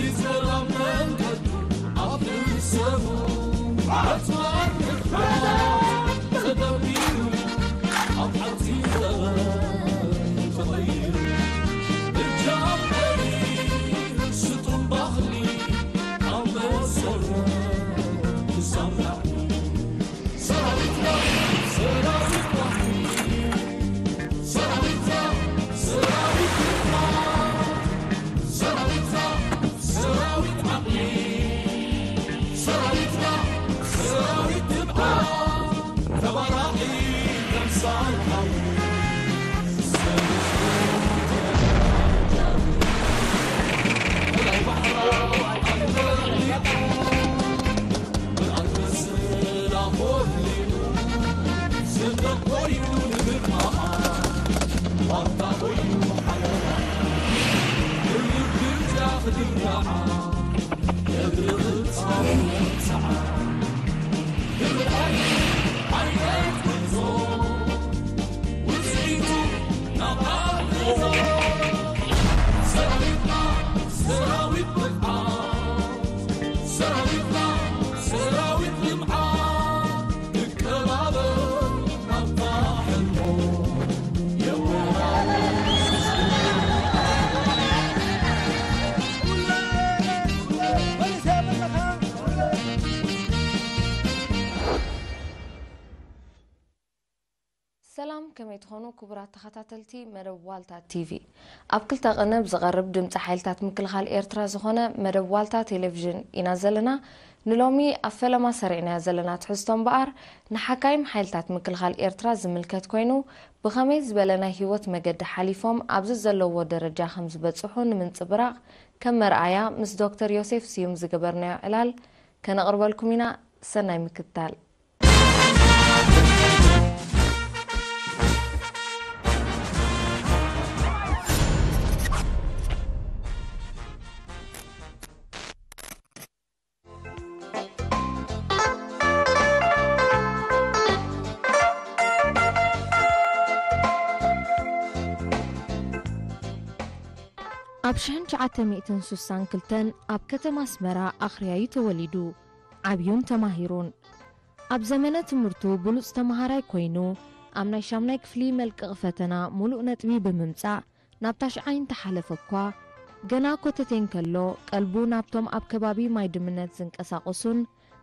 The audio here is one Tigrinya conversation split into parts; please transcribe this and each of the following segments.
ይዘራብ መንገዱ ኣብ ሕሰቡ ኣጽዋር ተደቢሩ ኣብ ሓጺን ዘበን ተቐይሩ እጃም ቀይሩ ስጡም ባህሊ ካብ መሰረት ክሳብ ላዕሊ ሰራዊትና ሰራዊት ባህሊ ሰራዊትና ሰራዊት ልባ ሰራዊትና ሰራዊት ዓቕሊ ሰራዊትና ሰራዊት ትብዓት ተባራኺ ተምሳል ሓዊ ሰልፍ ተጃዊ ናይ ባሕራ ኣንተሊቑ ብኣንበሳ ኾሊሉ ሰንደቕ ኮይኑ ንግርማኣ ዋልታ ኮይኑ ሓለዋ ክልል ግርጃ ክድርዓ ነብሪ ቕጻ ይነብጽዓ ክብር ዓይነት ጉዕዞ ውጽኢቱ ናብ ኣዕርዞ ሰራዊትና ሰራዊት ብቕዓት ሰራዊትና ሰራዊት ልምዓት ክከባበር ናብታ ሕልሞ የወዳድር። ሰላም፣ ከመይ ትኾኑ ክቡራት ተኸታተልቲ መደብ ዋልታ ቲቪ? ኣብ ክልተ ቅነ ብዝቐርብ ድምፂ ሓይልታት ምክልኻል ኤርትራ ዝኾነ መደብ ዋልታ ቴሌቪዥን ኢና ዘለና። ንሎሚ ኣብ ፈለማ ሰሪዕናዮ ዘለና ትሕዝቶ እምበኣር ንሓካይም ሓይልታት ምክልኻል ኤርትራ ዝምልከት ኮይኑ፣ ብኸመይ ዝበለ ናይ ህይወት መገዲ ሓሊፎም ኣብዚ ዘለውዎ ደረጃ ከም ዝበጽሑ ንምንጽብራቕ ከም መርኣያ ምስ ዶክተር ዮሴፍ ስዩም ዝገበርናዮ ዕላል ከነቕርበልኩም ኢና። ሰናይ ምክትታል። ኣብ ሽሕን ትሽዓተ ሚእትን ስሳን ክልተን ኣብ ከተማ ኣስመራ ኣኽርያ እዩ ተወሊዱ። ዓብዩን ተማሂሩን። ኣብ ዘመነ ትምህርቱ ብሉጽ ተመሃራይ ኮይኑ፣ ኣብ ናይ ሻምናይ ክፍሊ መልቀቒ ፈተና ሙሉእ ነጥቢ ብምምጻእ ናብ ታሽዓይ እንተሓለፈ እኳ፣ ገና ኮተቴ እንከሎ ቀልቡ ናብቶም ኣብ ከባቢ ማይ ድምነት ዝንቀሳቐሱን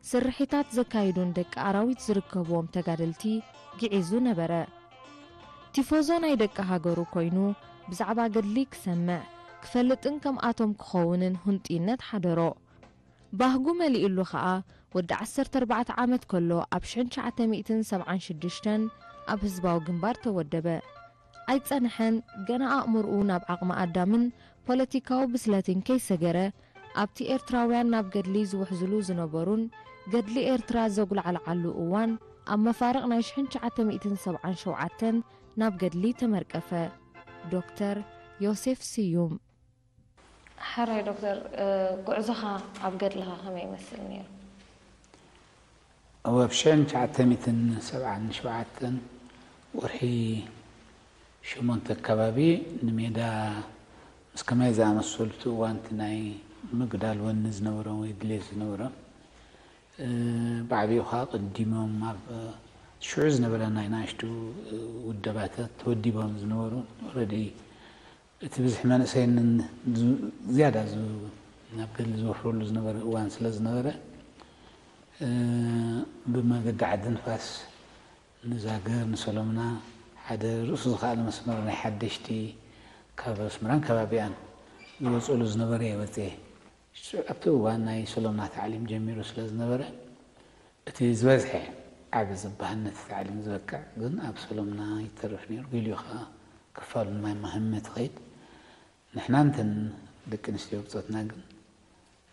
ስርሒታት ዘካይዱን ደቂ ኣራዊት ዝርከብዎም ተጋደልቲ ግዒዙ ነበረ። ቲፎዞ ናይ ደቂ ሃገሩ ኮይኑ ብዛዕባ ገድሊ ክሰምዕ፣ ክፈልጥን ከምኣቶም ክኸውንን ህንጡይነት ሓደሮ። ባህጉ መሊኡሉ ኸኣ ወዲ ዓሰርተ ኣርባዕተ ዓመት ከሎ ኣብ ሽሕን ትሽዓተ ሚእትን ሰብዓን ሽዱሽተን ኣብ ህዝባዊ ግንባር ተወደበ። ኣይጸንሐን፣ ገና ኣእምርኡ ናብ ዓቕሚ ኣዳምን ፖለቲካዊ ብስለትን ከይሰገረ፣ ኣብቲ ኤርትራውያን ናብ ገድሊ ዝውሕዝሉ ዝነበሩን ገድሊ ኤርትራ ዘጉላዕልዓሉ እዋን፣ ኣብ መፋርቕ ናይ ሽሕን ትሽዓተ ሚእትን ሰብዓን ሸውዓተን ናብ ገድሊ ተመርቀፈ። ዶክተር ዮሴፍ ስዩም። ሕራይ ዶክተር፣ እ፣ ጉዕዞኻ ኣብ ገድልኻ ከመይ ይመስል ነይሩ? እወ፣ ኣብ ሽሕን ትሽዓተ ሚእትን ሰብዓን ሸውዓተን ወርሒ ሸሞንተ ኣከባቢ ንሜዳ ምስ ከማይ ዝኣመሰሉ እቲ እዋን እቲ ናይ ምግዳል ወኒ ዝነበሮም ወይ ድሌት ዝነበሮም፣ እ፣ ብዓቢኡ ኸዓ ቀዲሞም ኣብ፣ እ፣ ሽዑ ዝነበረ ናይ ንኣሽቱ፣ እ፣ ውደባታት ተወዲቦም ዝነበሩ ኦረዲ እቲ ብዝሒ መንእሰይ ን-፣ ዝ-፣ ዝያዳ ዝ-፣ ናብ ገድሊ ዝወፍረሉ ዝነበረ እዋን ስለ ዝነበረ፣ እ፣ ብመገዲ ዓዲ ንፋስ ንዛግር፣ ንሰሎምና ሓደ ርእሱ ዝኸኣለ መስመር ናይ ሓደሽቲ ካብ ኣስመራን ከባቢኣን ዝወፅእሉ ዝነበረ እየ ወፅኤ። ኣብቲ እዋን ናይ ሰሎምና ታዕሊም ጀሚሩ ስለ ዝነበረ፣ እቲ ዝበዝሐ ዓቢ ዝበሃል ነቲ ታዕሊም ዝበቅዕ ግን ኣብ ሰሎምና ይተርፍ ነይሩ። ገሊኡ ኸኣ ክፋሉ ማይ ማህመ ትኸይድ። ንሕና እንተን ደቂ ኣንስትዮ ብጾትና ግን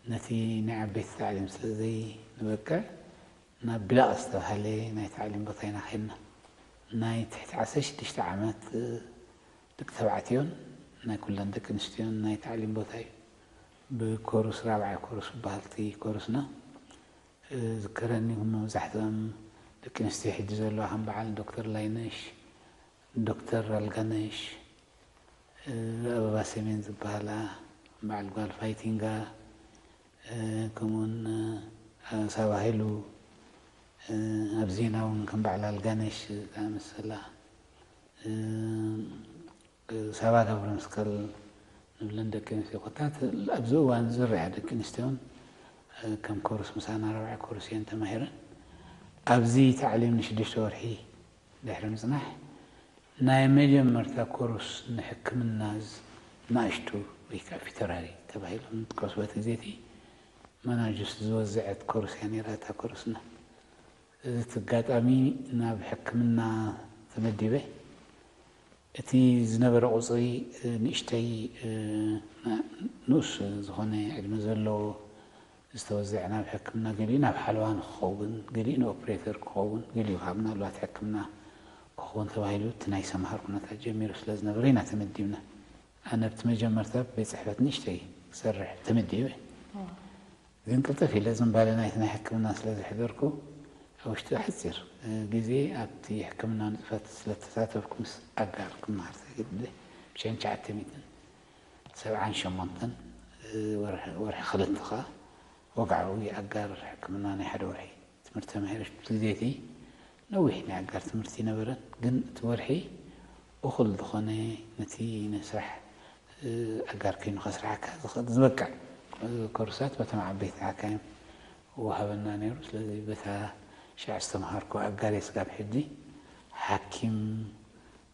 ነቲ ናይ ዓበይቲ ታዕሊም ስለ ዘይንበቅዕ፣ ናብ ቢላቕ ዝተባህለ ናይ ታዕሊም ቦታ ኢና ኸይድና። ናይ ትሕቲ ዓሰርተ ሽዱሽተ ዓመት ደቂ ተባዕትዮን ናይ ኩለን ደቂ ኣንስትዮን ናይ ታዕሊም ቦታ እዩ። ብኮሩስ ራብዓይ ኮሩስ ዝበሃል እቲ ኮሩስና፣ እ፣ ዝከረኒ፣ መብዛሕትኦም ደቂ ኣንስትዮ ሕጂ ዘለዋ ከም በዓል ዶክተር ላይነሽ፣ ዶክተር ኣልጋነሽ፣ እ፣ ኣበባ ሰሜን ዝበሃላ፣ በዓል ጓል ፋይቲንጋ፣ ከምኡውን ሳባ ሃይሉ፣ ኣብ ዜና እውን ከም በዓል ኣልጋነሽ ዝኣመሰላ፣ ሳባ ገብረ መስቀል ንብለን ደቂ ኣንስትዮ ኮታት ኣብዚ እዋን ዝረያ ደቂ ኣንስትዮን ከም ኮርስ ምሳና ረብዓ ኮርስ እየን ተማሂረን። ኣብዚ ታዕሊም ንሽዱሽተ ወርሒ ድሕሪ ምጽናሕ፣ ናይ መጀመርታ ኮርስ ንሕክምና ዝ-፣ ንኣሽቱ ወይ ከዓ ፊተራሪ ተባሂሎም ዝጥቀሱ በቲ ግዜ እቲ መናጅስ ዝወዘዐት ኮርስ እያ ነይራ እታ ኮርስና። እዚ ኣጋጣሚ ናብ ሕክምና ተመዲበ። እቲ ዝነበረ ቁፅሪ፣ እ፣ ንእሽተይ፣ እ፣ ንኡስ ዝኾነ ዕድመ ዘለዎ ዝተወዘዐ ናብ ሕክምና፣ ገሊኡ ናብ ሓለዋ ንክኸውን፣ ገሊኡ ንኦፕሬተር ክኸውን፣ ገሊኡ ካብ ምናልባት ሕክምና ክኸውን ተባሂሉ እቲ ናይ ሰምሃር ኩነታት ጀሚሩ ስለ ዝነበረ ኢና ተመዲብና። ኣነ ኣብቲ መጀመርታ ቤት ጽሕፈት ንእሽተይ ክሰርሕ ተመዲበ። ግን ቅልጥፍ ኢለ ዝንባለ ናይቲ ናይ ሕክምና ስለ ዝሕደርኩ፣ ኣብ ውሽጢ ሓጺር ግዜ ኣብቲ ሕክምና ንጥፈት ስለ ተሳተፍኩ፣ ምስ ኣጋር ክመሃር ተገዲደ። ብሽሕን ትሽዓተ ሚእትን ሰብዓን ሸሞንተን ወርሒ፣ ወርሒ ክልተ ኸኣ ወግዓዊ ኣጋር ሕክምና ናይ ሓደ ወርሒ ትምህርቲ ተማሂረ። እቲ ግዜ እቲ ነዊሕ ናይ ኣጋር ትምህርቲ ነበረን፣ ግን እቲ ወርሒ እኹል ዝኾነ ነቲ ናይ ስራሕ፣ እ፣ ኣጋር ኮይኑ ከስርሓካ ዝኽእል ዝበቅዕ፣ እ፣ ኮርሳት በቶም ዓበይቲ ሓካይም ወሃበና ነይሩ። ስለዚ በታ ሽዕ ዝተምሃርኩ ኣጋር እየ ስጋብ ሕጂ ሓኪም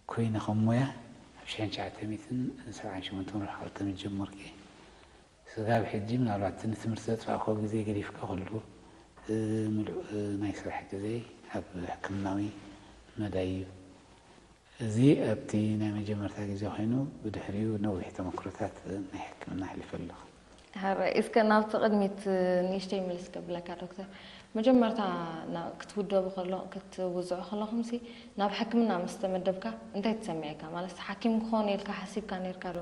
ኮይነ ከም ሞያ ኣብ ሽሕን ትሽዓተ ሚእትን ሰብዓን ሸሞንተን ወርሒ ክልተ ምጀመርኩ እየ። ስጋብ ሕጂ ምናልባት እቲ ንትምህርቲ ዘጥፋእክዎ ግዜ ገዲፍካ ኩሉ፣ እ፣ ምሉእ፣ እ፣ ናይ ስራሕ ግዜ ኣብ ሕክምናዊ መዳይ እዩ። እዚ ኣብቲ ናይ መጀመርታ ግዜ ኮይኑ፣ ብድሕሪኡ ነዊሕ ተመክሮታት ናይ ሕክምና ኣሕሊፈ ኣለኹ። ሕራይ፣ እስከ ናብቲ ቅድሚት ንእሽተይ ምልስ ከብለካ ዶክተር። መጀመርታ ና-፣ ክትውደቡ ከሎ-፣ ክትውዝዑ ከለኹምሲ ናብ ሕክምና ምስ ተመደብካ እንታይ ተሰሚዕካ? ማለት ሓኪም ክኸውን ኢልካ ሓሲብካ ነይርካ ዶ?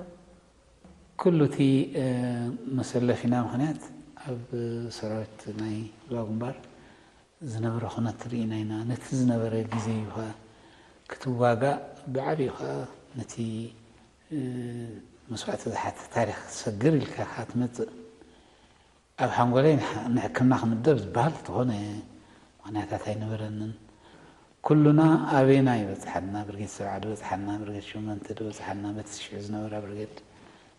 ኩሉ እቲ፣ እ፣ መሰለፊና ምኽንያት ኣብ ሰራዊት ናይ ዞባ ግንባር ዝነበረ ኩነት ርኢና ኢና። ነቲ ዝነበረ ግዜ እዩ ኸኣ ክትዋጋእ፣ ብዓቢኡ ኸኣ ነቲ፣ እ፣ መስዋእቲ ዝሓተ ታሪኽ ክትሰግር ኢልካ ኢኻ ትመጽእ። ኣብ ሓንጎለይ ንሕ-፣ ንሕክምና ክምደብ ዝበሃል ዝኾነ ምኽንያታት ኣይነበረንን። ኩሉና ኣበየና ይበጽሓና? ብርጌድ ሰብዓ ዶ በጽሓና? ብርጌድ ሸሞንተ ዶ በጽሓና? በቲ ሽዑ ዝነበራ ብርጌድ፣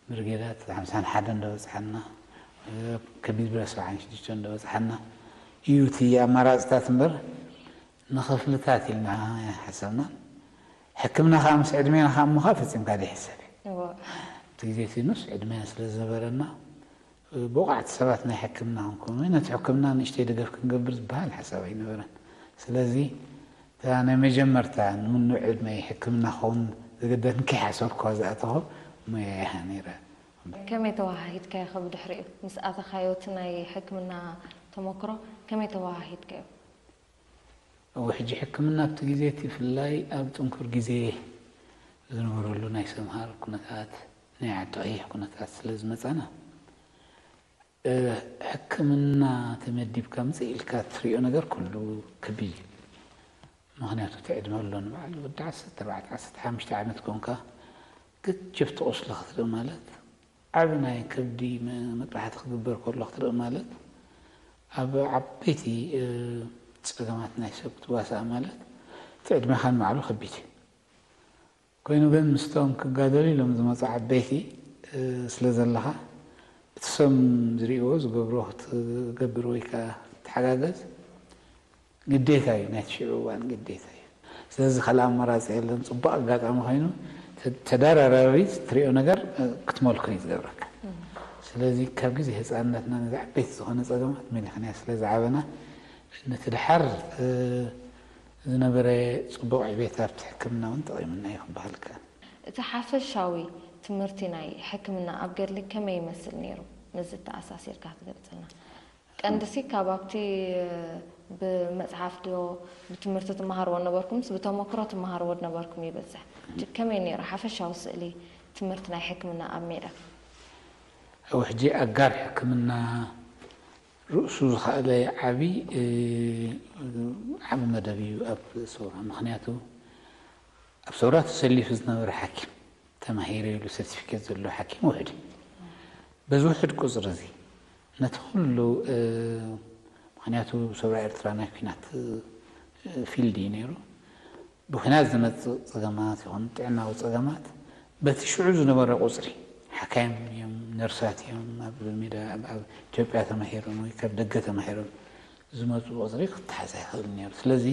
ብርጌዳት ሓምሳን ሓደን ዶ በጽሓና? ከቢድ ብረት ሰብዓን ሽዱሽተን ዶ በጽሓና? እዩ እቲ ኣማራጽታት እምበር፣ ንኽፍልታት ኢልና ኣይሓሰብናን። ሕክምና ከኣ ምስ ዕድሜና ከኣ እሞ ከኣ ፈጺምካ ዘይሕሰብ እዩ። እዎ። እቲ ግዜ እቲ ንኡስ ዕድሜና ስለ ዝነበረና፣ ብቑዓት ሰባት ናይ ሕክምና ክንከውን ወይ ነቲ ሕክምና ንእሽተይ ደገፍ ክንገብር ዝበሃል ሓሳብ ኣይነበረን። ስለዚ እታ ናይ መጀመርታ ንምኑዕ ዕድመይ ሕክምና ክኸውን ዘገደድን ከይሓሰብኩዋ ዝኣተኹ ሞያ እያ ነይራ። ከመይ ተወሃሂድካዮ ኸ ብድሕሪኡ? ምስ ኣተኻዮ እቲ ናይ ሕክምና ተመክሮ ከመይ ተወሃሂድካዮ? እወ፣ ሕጂ ሕክምና ኣብቲ ግዜ እቲ ብፍላይ ኣብ ጥንኩር ግዜ ዝነበረሉ ናይ ሰምሃር ኩነታት፣ ናይ ዓዲ ቀይሕ ኩነታት ስለ ዝመጻና፣ እ፣ ሕክምና ተመዲብካ ምጽእ ኢልካ እትሪኦ ነገር ኩሉ ከቢድ እዩ። ምኽንያቱ እቲ ዕድመ ኣሎ ንበዓል ወዲ ዓሰርተ ኣርባዕተ ዓሰርተ ሓሙሽተ ዓመት ኮንካ ገጀፍቲ ቁስሊ ክትርኢ ማለት፣ ዓቢ ናይ ከብዲ መ-፣ መጥባሕቲ ክግበር ከሎ ክትርኢ ማለት፣ ኣብ ዓበይቲ፣ እ፣ ጸገማት ናይ ሰብ ክትዋሳእ ማለት፣ እቲ ዕድሜኻ ንባዕሉ ከቢድ እዩ። ኮይኑ ግን ምስቶም ክጋደሉ ኢሎም ዝመጹ ዓበይቲ፣ እ፣ ስለ ዘለኻ፣ እቲ ሰም ዝርእይዎ ዝገብሮ ክትገብር ወይ ከኣ ክትሓጋገዝ ግዴታ እዩ፣ ናይቲ ሽዑ እዋን ግዴታ እዩ። ስለዚ ካልእ ኣማራጺ የለን። ጽቡቕ ኣጋጣሚ ኮይኑ፣ ተ-፣ ተደራራቢ ትሪኦ ነገር፣ እ፣ ክትመልኮ እዩ ዝገብረካ። ስለዚ ካብ ግዜ ህጻንነትና ነዚ ዓበይቲ ዝኾነ ጸገማት መሊኽናዮ ስለ ዝዓበና፣ ነቲ ደሓር፣ እ፣ ዝነበረ ጽቡቕ ዕቤት ኣብቲ ሕክምና እውን ጠቒሙና እዩ ክበሃል ይከኣል። እቲ ሓፈሻዊ ትምህርቲ ናይ ሕክምና ኣብ ገድሊ ከመይ ይመስል ነይሩ? ምስዚ ተኣሳሲርካ ክትገልጸልና። ቀንድሲ ካብ ኣብቲ ብመጽሓፍ ዶ ብትምህርቲ ትመሃርዎ ነበርኩምስ ብተመክሮ ትመሃርዎ ነበርኩም ይበዝሕ? ሕጂ ከመይ ነይሩ ሓፈሻዊ ስእሊ ትምህርቲ ናይ ሕክምና ኣብ ሜዳ? ኣብ ሕጂ ኣጋር ሕክምና ርእሱ ዝኸኣለ ዓቢ፣ እ፣ ዓቢ መደብ እዩ ኣብ ሰውራ። ምኽንያቱ ኣብ ሰውራ ተሰሊፉ ዝነበረ ሓኪም፣ ተማሂረ ኢሉ ሰርቲፊኬት ዘለዎ ሓኪም ውሑድ እዩ። በዚ ውሑድ ቁጽሪ እዚ ነቲ ኩሉ፣ እ፣ ምኽንያቱ ሰውራ ኤርትራ ናይ ኲናት፣ እ፣ ፊልድ እዩ ነይሩ። ብኲናት ዝመጽእ ጸገማት ይኹን ጥዕናዊ ጸገማት በቲ ሽዑ ዝነበረ ቁጽሪ፣ ሓካይም እዮም፣ ነርሳት እዮም፣ ኣብ ሜዳ፣ ኣብ፣ ኣብ ኢትዮጵያ ተማሂሮም ወይ ካብ ደገ ተማሂሮም ዝመጹ ቁጽሪ ክተሓዝ ኣይኽእልን ነይሩ። ስለዚ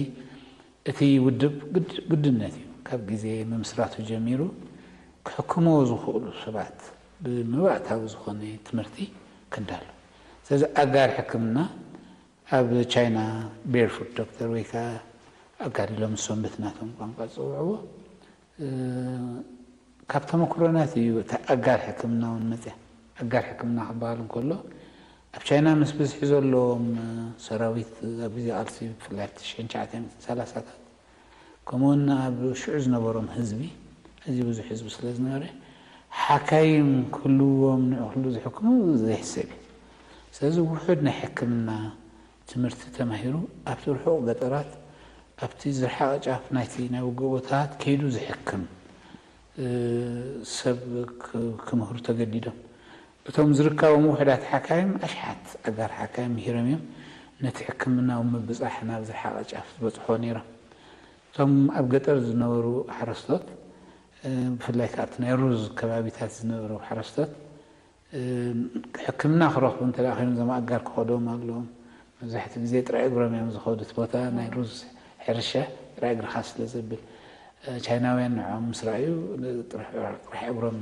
እቲ ውድብ ግድ-፣ ግድነት እዩ ካብ ግዜ ምምስራቱ ጀሚሩ ክሕክምዎ ዝኽእሉ ሰባት ብመባእታዊ ዝኾነ ትምህርቲ ከዳሉ። ስለዚ ኣጋር ሕክምና ኣብ ቻይና ቤርፉት ዶክተር ወይ ከዓ ኣጋር ኢሎም ንሶም በቲ ናቶም ቋንቋ ዝፅውዕዎ፣ እ፣ ካብ ተመክሮናት እዩ። እታ ኣጋር ሕክምና እውን መፅያ። ኣጋር ሕክምና ክበሃል እንከሎ ኣብ ቻይና ምስ ብዝሒ ዘለዎም፣ እ፣ ሰራዊት ኣብ ግዜ ቃልሲ ብፍላይ ኣብቲ ሽሕን ትሽዓተ ሚእትን ሰላሳታት ከምኡውን ኣብ ሽዑ ዝነበሮም ህዝቢ፣ ኣዝዩ ብዙሕ ህዝቢ ስለ ዝነበረ፣ ሓካይም ክህልዎም ንዕኡ ኩሉ ዝሕክሙ ዘይሕሰብ እዩ። ስለዚ ውሑድ ናይ ሕክምና ትምህርቲ ተማሂሩ ኣብቲ ርሑቕ ገጠራት፣ ኣብቲ ዝረሓቐ ጫፍ ናይቲ ናይ ውግእ ቦታታት ከይዱ ዝሕክም፣ እ፣ ሰብ ክ-፣ ክምህሩ ተገዲዶም። እቶም ዝርካቦም ውሑዳት ሓካይም ኣሽሓት ኣጋር ሓካይም ምሂሮም እዮም ነቲ ሕክምናዊ ምብጻሕ ናብ ዝረሓቐ ጫፍ ዝበጽሖ ነይሮም። እቶም ኣብ ገጠር ዝነበሩ ሓረስቶት፣ እ፣ ብፍላይ ከኣ ኣብቲ ናይ ሩዝ ከባቢታት ዝነበሩ ሓረስቶት፣ እ፣ ሕክምና ክረኽቡ እንተ ደኣ ኮይኖም እዞም ኣጋር ክኸድዎም ኣለዎም። መብዛሕትኡ ግዜ ጥራይ እግሮም እዮም ዝኸዱ። እቲ ቦታ ናይ ሩዝ ሕርሻ ጥራይ እግርኻ ስለ ዘብል፣ እ፣ ቻይናውያን ንዕኦም ምስ ረኣዩ፣ ጥራሕ፣ ጥራሕ እግሮም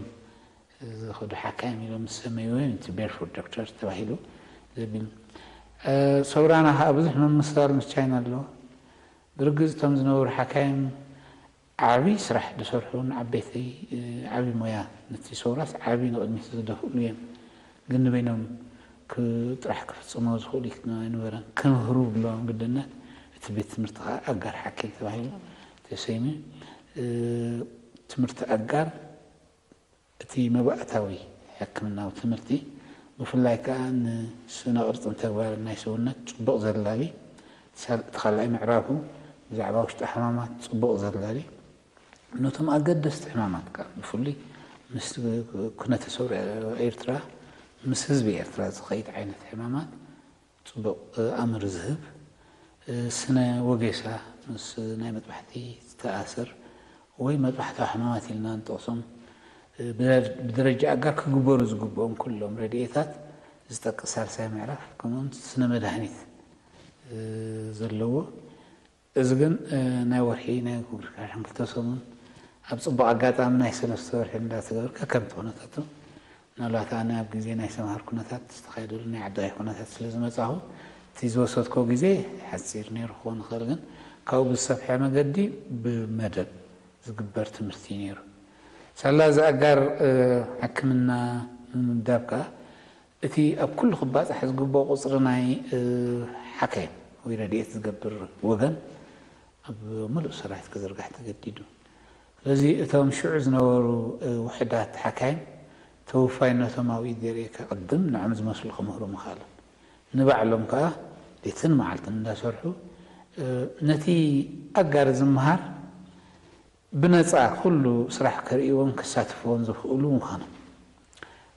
ዝኸዱ ሓካይም ኢሎም ዝሰመይዎ እዮም፣ እቲ ቤርፉት ዶክተር ተባሂሉ ዘብል። እ፣ ሰውራና ከኣ ብዙሕ ምምስሳል ምስ ቻይና ኣለዎ። ብርግጽ እቶም ዝነበሩ ሓካይም ዓቢ ስራሕ ዝሰርሑ ንዓበይቲ፣ እ፣ ዓቢ ሞያ፣ ነቲ ሰውራስ ዓቢ ንቕድሚት ዝደፍእሉ እዮም። ግን ንበይኖም ክ-፣ ጥራሕ ክፍጽሞ ዝኽእሉ ኣይነበረን። ክምህሩ ብለዎም ግድነት፣ እቲ ቤት ትምህርቲ ከኣ ኣጋር ሓኪም ተባሂሉ ተሰይሙ። እ፣ ትምህርቲ ኣጋር እቲ መባእታዊ ሕክምናዊ ትምህርቲ፣ ብፍላይ ከኣ ንስነ ቅርጽን ተግባርን ናይ ሰውነት ጽቡቕ ዘላሊ፣ ሳል-፣ እቲ ካልኣይ ምዕራፉ ብዛዕባ ውሽጢ ሕማማት ጽቡቕ ዘላሊ፣ ነቶም ኣገደስቲ ሕማማት ከኣ ብፍሉይ ምስ ኩነተ ሰውራ ኤርትራ፣ ምስ ህዝቢ ኤርትራ ዝኸይድ ዓይነት ሕማማት ጽቡቕ፣ እ፣ ኣምር ዝህብ፣ እ፣ ስነ ወጌሳ ምስ ናይ መጥባሕቲ ዝተኣሰር ወይ መጥባሕታዊ ሕማማት ኢልና ንጠቕሶም፣ እ፣ ብደረ-፣ ብደረጃ ኣጋር ክግበሩ ዝግብኦም ኩሎም ረድኤታት ዝጠቅስ ሳልሳይ ምዕራፍ፣ ከምኡውን ስነ መድሃኒት፣ እ፣ ዘለዎ። እዚ ግን፣ እ፣ ናይ ወርሒ ናይ ክብሪ ካሕን ክልተ ሰሙን ኣብ ጽቡቕ ኣጋጣሚ ናይ ሰለስተ ወርሒ እንዳተገበረ ከከምቲ ኩነታቱ፣ ምናልባት ኣነ ኣብ ግዜ ናይ ሰምሃር ኩነታት ዝተኻየደሉ ናይ ዓዳይ ኩነታት ስለ ዝመጻኹ፣ እቲ ዝወሰድኮ ግዜ ሓጺር ነይሩ ክኸውን ይኽእል፣ ግን ካብኡ ብዝሰፍሐ መገዲ ብመደብ ዝግበር ትምህርቲ እዩ ነይሩ። ሳላ እዚ ኣጋር፣ እ፣ ሕክምና ንምምዳብ ከኣ፣ እቲ ኣብ ኩሉ ክባጻሕ ዝግብኦ ቁጽሪ ናይ፣ እ፣ ሓካይም ወይ ረድኤት ዝገብር ወገን ኣብ ምሉእ ሰራዊት ክዝርጋሕ ተገዲዱ። ስለዚ እቶም ሽዑ ዝነበሩ፣ እ፣ ውሑዳት ሓካይም ተወፋይነቶም ኣብ ኢድ የርእየካ፣ ቅድም ንዖም ዝመስሉ ክምህሩ ምኻሎም። ንባዕሎም ከኣ ሌትን መዓልትን እንዳሰርሑ፣ እ፣ ነቲ ኣጋር ዝምሃር ብነጻ ኩሉ ስራሕ ከርእይዎን ከሳትፍዎን ዝኽእሉ ምዃኖም።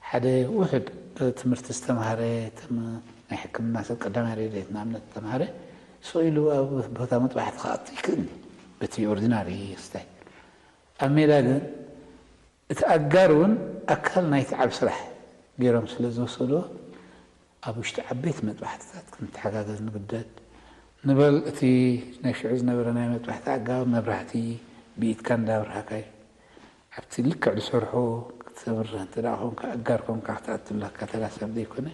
ሓደ ውሑድ ትምህርቲ ዝተምሃረ፣ ተም-፣ ናይ ሕክምና ሰብ ቀዳማይ ረድኤት ንኣብነት ዝተምሃረ፣ ስቕ ኢሉ ኣብ ቦታ መጥባሕቲ ክኣቱ ይክእል እዩ፣ በቲ ኦርዲናሪ ስታይል። ኣብ ሜዳ ግን እቲ ኣጋር እውን ኣካል ናይቲ ዓብ ስራሕ ገይሮም ስለ ዝወሰድዎ፣ ኣብ ውሽጢ ዓበይቲ መጥባሕትታት ክንተሓጋገዝ ንግደድ። ንበል እቲ ናይ ሽዑ ዝነበረ ናይ መጥባሕቲ ኣገባብ መብራህቲ ብኢድካ እንዳብርሃካ እዩ። ኣብቲ ልክዕ ዝሰርሖ ክትብርህ እንተ ደኣ ኾንካ፣ ኣጋር ኮንካ ክትኣቱ ኣለካ፣ ተራ ሰብ ዘይኮነ፣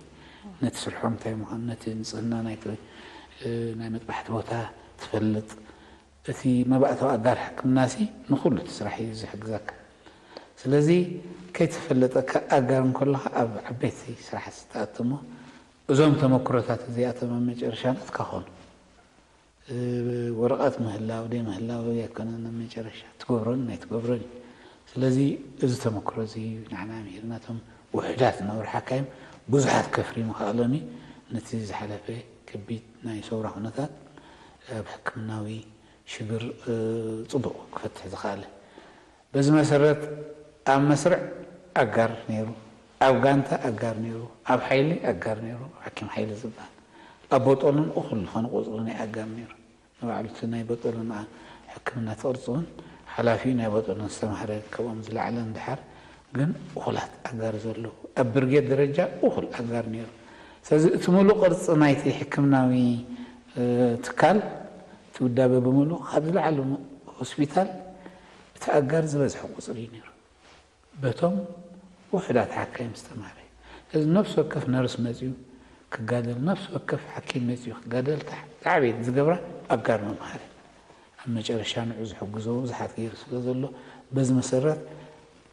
ነቲ ስርሖም እንታይ ምዃኑ፣ ነቲ ንጽህና ናይቲ፣ እ፣ ናይ መጥባሕቲ ቦታ ትፈልጥ። እቲ መባእታዊ ኣጋር ሕክምናሲ ንኹሉ እቲ ስራሕ እዩ ዝሕግዘካ። ስለዚ ከይተፈለጠካ ኣጋር እንከለኻ ኣብ ዓበይቲ ስራሕ ትኣቱ እሞ፣ እዞም ተመክሮታት እዚኣቶም ኣብ መጨረሻ ናትካ ኾኑ። እ፣ ወረቐት ምህላው ደይ ምህላው ኣይኮነን ኣብ መጨረሻ፣ ትገብሮን ናይ ትገብሮን እዩ። ስለዚ እዚ ተመክሮ እዚ ንዓና ምሂርና፣ እቶም ውሑዳት ዝነበሩ ሓካይም ብዙሓት ከፍሪ ምኽኣሎም እዩ። ነቲ ዝሓለፈ ከቢድ ናይ ሰውራ ኩነታት ኣብ ሕክምናዊ ሽግር፣ እ፣ ጽቡቕ ክፈትሕ ዝኸኣለ። በዚ መሰረት ኣብ መስርዕ ኣጋር ነይሩ። ኣብ ጋንታ ኣጋር ነይሩ፣ ኣብ ሓይሊ ኣጋር ነይሩ፣ ሓኪም ሓይሊ ዝበሃል። ኣብ ቦጦሎን እኹል ዝኾነ ቁፅሪ ናይ ኣጋር ነይሩ። ንባዕሉ እቲ ናይ ቦጦሎን ኣ-፣ ሕክምና ትቕርፂ እውን ሓላፊ ናይ ቦጦሎን ዝተማህረ ካብኦም ዝለዓለ እንድሓር ግን እኹላት ኣጋር ዘለዉ። ኣብ ብርጌድ ደረጃ እኹል ኣጋር ነይሩ። ስለዚ እቲ ሙሉእ ቅርፂ ናይቲ ሕክምናዊ፣ እ፣ ትካል፣ እቲ ውዳበ ብምሉእ ካብ ዝለዓሉ ሆስፒታል እቲ ኣጋር ዝበዝሐ ቁፅሪ እዩ ነይሩ። በቶም ውሑዳት ሓካይም ዝተማህረ። ስለዚ ነፍሲ ወከፍ ነርስ መጺኡ ክጋደል፣ ነፍሲ ወከፍ ሓኪም መጺኡ ክጋደል፣ እታ ዝዓበየት ዝገብራ ኣጋር ምምሃር። ኣብ መጨረሻ ንዑ ዝሕግዞ ብዙሓት ገይሩ ስለ ዘሎ፣ በዚ መሰረት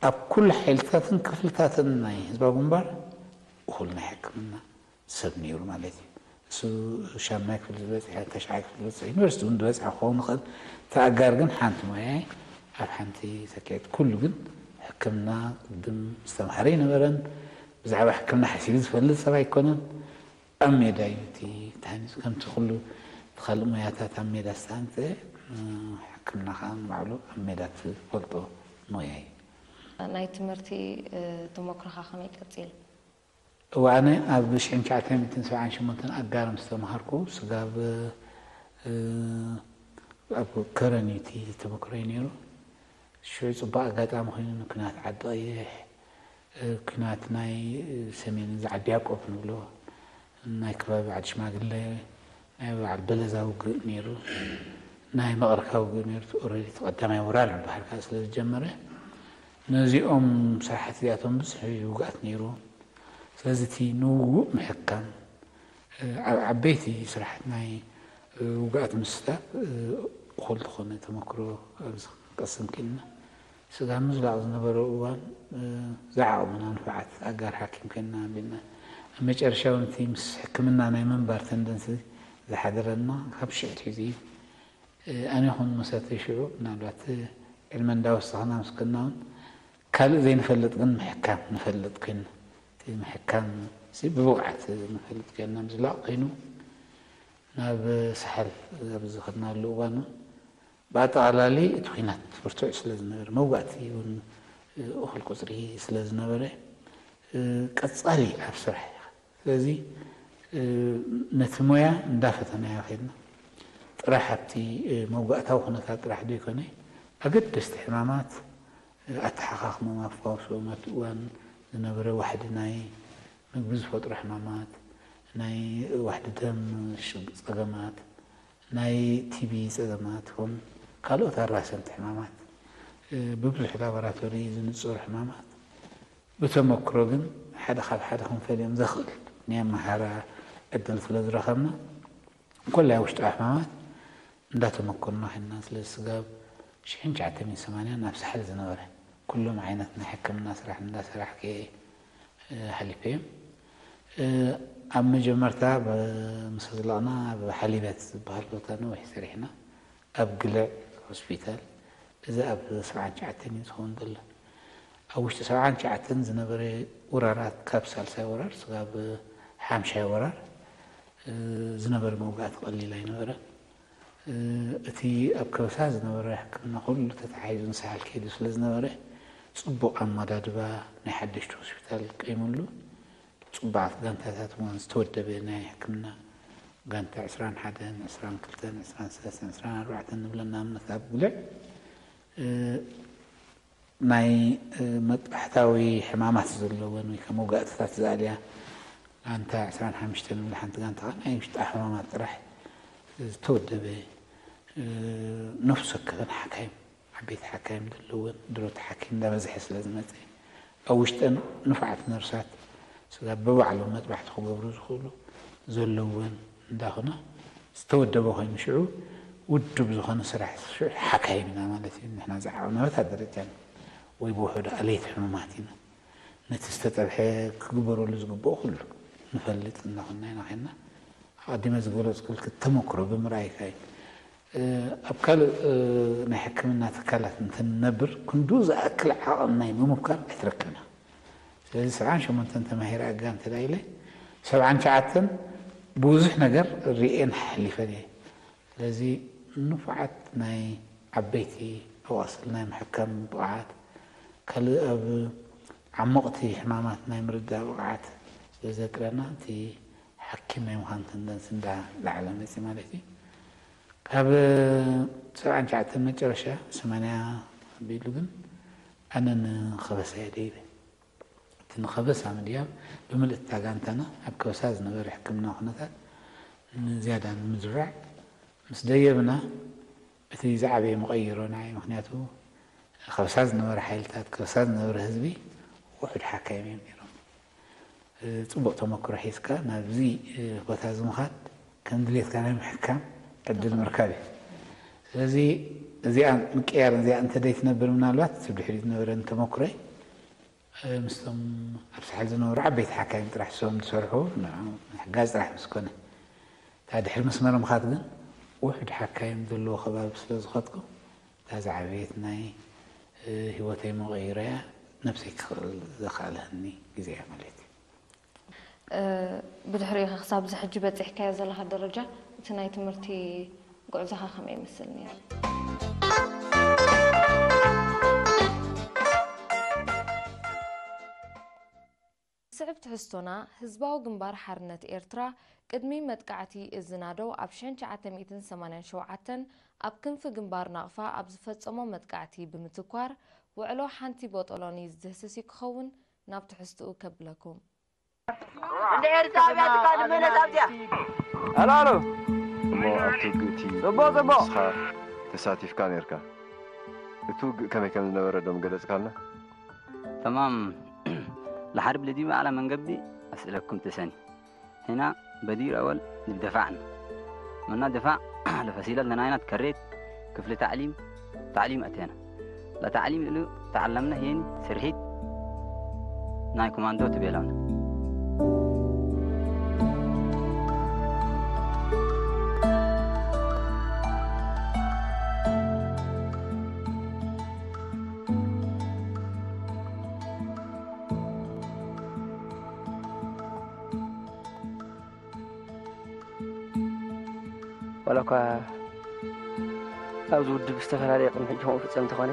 ኣብ ኩሉ ሓይልታትን ክፍልታትን ናይ ህዝባዊ ግንባር እኹል ናይ ሕክምና ሰብ ነይሩ ማለት እዩ። እሱ ሻምናይ ክፍሊ ዝበፅሐ፣ ተሽዓይ ክፍሊ ዝበፅሐ፣ ዩኒቨርሲቲ እውን ዝበፅሐ ክኸውን ይኽእል። እቲ ኣጋር ግን ሓንቲ ሞያ ኣብ ሓንቲ ሰኪዐት። ኩሉ ግን ሕክምና ቅድም ዝተምሃረ ኣይነበረን። ብዛዕባ ሕክምና ሓሲቡ ዝፈልጥ ሰብ ኣይኮነን። ኣብ ሜዳ እዩ እቲ ተሃኒፁ። ከምቲ ኩሉ እቲ ካልእ ሞያታት ኣብ ሜዳ ዝተሃንፀ፣ እ፣ ሕክምና ከዓ ንባዕሉ ኣብ ሜዳ ትፈልጦ ሞያ እዩ። ናይ ትምህርቲ፣ እ፣ ተመክሮኻ ከመይ ቀፂሉ? እዋነ ኣብ ሽሕን ትሽዓተ ሚእትን ሰብዓን ሸሞንተን ኣጋር ምስ ተምሃርኩ፣ ስጋብ፣ እ፣ ኣብ ከረን እዩ እቲ ተመክሮይ ነይሩ። ሽዑ ጽቡቕ ኣጋጣሚ ኮይኑ ንኲናት ዓዲ ቀይሕ፣ እ፣ ኲናት ናይ፣ እ፣ ሰሜን እዚ ዓዲ ያዕቆብ ንብሎ፣ ናይ ከባቢ ዓዲ ሽማግለ፣ ናይ በዓል በለዛ ውግእ ነይሩ፣ ናይ መቕርካ ውግእ ነይሩ። እቲ ኦረዲ እቲ ቀዳማይ ወራር በሃልካ ስለ ዝጀመረ፣ ነዚኦም ስራሓት እዚኣቶም ብዙሕ ውግኣት ነይሩ። ስለዚ እቲ ንውጉእ ምሕካም፣ እ፣ ኣብ ዓበይቲ ስራሓት ናይ፣ እ፣ ውግኣት ምስታፍ፣ እ፣ እኹል ዝኾነ ተመክሮ ኣብዚ ክንቀስም ክኢልና። ስጋብ ምዝላቕ ዝነበረ እዋን፣ እ፣ ዝዓቕሙና ንፉዓት ኣጋር ሓኪም ኮይንና ኣቢልና። ኣብ መጨረሻ እውን እቲ ምስ ሕክምና ናይ ምንባር ተንደንሲ ዝሓደረና ካብ ሽዑ ኣትሒዙ እዩ። እ፣ ኣነ ይኹን መሰተይ ሽዑ ምናልባት፣ እ፣ ዕድመ እንዳወሰኽና ምስ ከድና እውን ካልእ ዘይንፈልጥ ግን ምሕካም ንፈልጥ ኮይንና። እቲ ምሕካም እዚ ብብቕዓት ንፈልጥ ኮይንና ምዝላቕ ኮይኑ ናብ ሳሕል ኣብ ዝኸድናሉ እዋን እውን ብኣጠቓላሊ እቲ ኲናት ብርቱዕ ስለ ዝነበረ፣ መዋእቲ እውን እኹል ቁፅሪ ስለ ዝነበረ፣ እ፣ ቀፃሊ ኣብ ስራሕ ኢኻ። ስለዚ፣ እ፣ ነቲ ሞያ እንዳፈተናዮ ከድና። ጥራሕ ኣብቲ፣ እ፣ መዋእታዊ ኩነታት ጥራሕ ዘይኮነ፣ ኣገደስቲ ሕማማት፣ እ፣ ኣተሓኻኽሞም ኣፈዋውስኦም፣ ኣብቲ እዋን ዝነበረ ዋሕዲ ናይ ምግቢ ዝፈጥሩ ሕማማት፣ ናይ ዋሕዲ ደም ሽግ-፣ ጸገማት፣ ናይ ቲቢ ጸገማት ይኹን ካልኦት ኣራሰንቲ ሕማማት፣ እ፣ ብብዙሕ ላቦራቶሪ ዝንጸሩ ሕማማት፣ ብተመክሮ ግን ሓደ ካብ ሓደ ክንፈልዮም ዘኽእል ናይ ኣመሃራ ዕድል ስለ ዝረኸብና፣ ኮላይ ውሽጣዊ ሕማማት እንዳተመኮርና ኸድና። ስለ ስጋብ ሽሕን ትሽዓተ ሚእትን ሰማንያን ኣብ ሳሕል ዝነበረ ኩሎም ዓይነት ናይ ሕክምና ስራሕ እንዳሰራሕኩ እየ፣ እ፣ ሓሊፈ እየ። እ፣ ኣብ መጀመርታ ብ-፣ ምስ ኣዝለቕና ኣብ ሓሊበት ዝበሃል ቦታ ነዊሕ ሰሪሕና። ኣብ ግልዕ ሆስፒታል፣ እዚ ኣብ ሰብዓን ትሽዓተን እዩ ዝኸውን ዘሎ። ኣብ ውሽጢ ሰብዓን ትሽዓተን ዝነበረ ወራራት፣ ካብ ሳልሳይ ወራር ስጋብ ሓምሻይ ወራር፣ እ፣ ዝነበረ መውጋእቲ ቀሊል ኣይነበረን። እ፣ እቲ ኣብ ከበሳ ዝነበረ ሕክምና ኩሉ ተተሓሒዙ ንሳሕል ከይዱ ስለ ዝነበረ፣ ጽቡቕ ኣመዳድባ ናይ ሓደሽቲ ሆስፒታል ቀይምሉ፣ ጽቡቓት ጋንታታት እውን ዝተወደበ ናይ ሕክምና ጋንታ ዕስራን ሓደን፣ ዕስራን ክልተን፣ ዕስራን ሰለስተን፣ ዕስራን ኣርባዕተን ንብለን ንኣብነት ኣብ ግልዕ፣ እ፣ ናይ፣ እ፣ መጥባሕታዊ ሕማማት ዘለወን ወይ ከኣ መውጋእትታት ዝኣልያ ጋንታ ዕስራን ሓሙሽተን ንብላ፣ ሓንቲ ጋንታ ከኣ ናይ ውሽጣ ሕማማት ጥራሕ ዝተወደበ፣ እ፣ ነፍሲ ወከፈን ሓካይም፣ ዓበይቲ ሓካይም ዘለወን፣ ድሮቲ ሓኪም እንዳበዝሐ ስለ ዝመጸ፣ ኣብ ውሽጠን ንፉዓት ነርሳት ስጋብ ብባዕሎም መጥባሕቲ ክገብሩ ዝኽእሉ ዘለወን እንዳኾና ዝተወደበ ኮይኑ፣ ሽዑ ውዱብ ዝኾነ ስራሕ ሽዑ ሓካይም ኢና ማለት እዩ። ንሕና ዝዓቐብና በታ ደረጃ ወይ ብውሑዱ ኣለይቲ ሕሙማት ኢና። ነቲ ዝተጠብሐ ክግበረሉ ዝግብኦ ኩሉ ንፈልጥ እንዳኾና ኢና ኸና፣ ኣቐዲመ ዝገለጽኩልኪ ተመክሮ ብምርኣይካ እዩ። እ፣ ኣብ ካልእ፣ እ፣ ናይ ሕክምና ትካላት እንትንነብር ክንዱ ዝኣክል ዓቐን ናይ ምምካር ኣይትረክብና። ስለዚ ሰብዓን ሸሞንተን ተማሂረ ኣጋ እንተ ኢለ፣ ሰብዓን ትሽዓተን ብዙሕ ነገር ርእየን ሓሊፈን እየ። ስለዚ ንፉዓት ናይ ዓበይቲ ኣዋስል ናይ ምሕካም ብቕዓት፣ ካልእ ኣብ ዓሞቕቲ ሕማማት ናይ ምርዳእ ብቕዓት ስለ ዘጥረና፣ እቲ ሓኪም ናይ ምዃን ተንደንስ እንዳ ላዕለ መፂ ማለት እዩ። ካብ ሰብዓን ትሽዓተን መጨረሻ ሰማንያ ኣቢሉ ግን ኣነ ንኸበሳ እየ ደይበ። እቲ ንኸበሳ ምድያብ ብምልእቲ እታ ጋንታና ኣብ ከበሳ ዝነበረ ሕክምና ኩነታት ንዝያዳ ንምዝራዕ ምስ ደየብና፣ እቲ ዝዓበየ መቐይሮ ንዓይ። ምኽንያቱ ከበሳ ዝነበረ ሓይልታት፣ ከበሳ ዝነበረ ህዝቢ ውሑድ ሓካይም እዮም ነይሮም። ጽቡቕ ተመክሮ ሒዝካ ናብዚ ቦታ እዚ ምኻድ ከም ድሌትካ ናይ ምሕካም ዕድል ምርካብ እዩ። ስለዚ እዚኣ ምቅያር እዚኣ እንተ ደይትነብር፣ ምናልባት እቲ ድሕሪት ዝነበረን ተመክሮይ ምስቶም ኣብ ሳሕል ዝነበሩ ዓበይቲ ሓካይም ጥራሕ፣ እሶም ዝሰርሑ ንዕኦም ምሕጋዝ ጥራሕ ምስ ኮነ፣ እታ ድሕሪ መስመር ምኻድ ግን ውሑድ ሓካይም ዘለዎ ከባቢ ስለ ዝኸድኩ፣ እታ ዝዓበየት ናይ ህይወተይ መቐይሮያ፣ ነብሰይ ክኽእል ዘኽኣለኒ ግዜ እያ ማለት እዩ። ብድሕሪኡ ኸ ክሳብ እዚ ሕጂ በጺሕካዮ ዘለኻ ደረጃ፣ እቲ ናይ ትምህርቲ ጉዕዞኻ ከመይ ይመስል ነይሩ? ዝስዕብ ትሕዝቶና፣ ህዝባዊ ግንባር ሓርነት ኤርትራ ቅድሚ መጥቃዕቲ እዚ ናደው ኣብ ሽሕን ትሽዓተ ሚእትን ሰማንያን ሸውዓተን ኣብ ክንፊ ግንባር ናቕፋ ኣብ ዝፈጸሞ መጥቃዕቲ ብምትኳር፣ ውዕሎ ሓንቲ ቦጦሎኒ ዝድህስስ እዩ ክኸውን፣ ናብ ትሕዝትኡ ከብለኩም። እንደ ኤርትራ ኣብያ ትካ ንመለስ ኣብዚኣ ኣላሎ እሞ ኣብቲ ውግእ እቲ ጽቡቕ፣ ጽቡቕ። ንስኻ ተሳቲፍካ ነርካ። እቲ ውግእ ከመይ ከም ዝነበረ ዶ ምገለጽካልና? تمام. لحرب الذي على من قبلي أسألكم تسني. هنا بدير أول دفعنا. منا دفاع لفصيلة لنا هنا تكريت كفل تعليم، تعليم أتينا. لا تعليم إلو تعلمنا هين سرحيت ناي كوماندو تبيلونا. ዋላ እኳ ኣብዚ ውድብ ዝተፈላለየ ቅድሚ ሕጂ ከምኡ ፍጸም እንተኾነ፣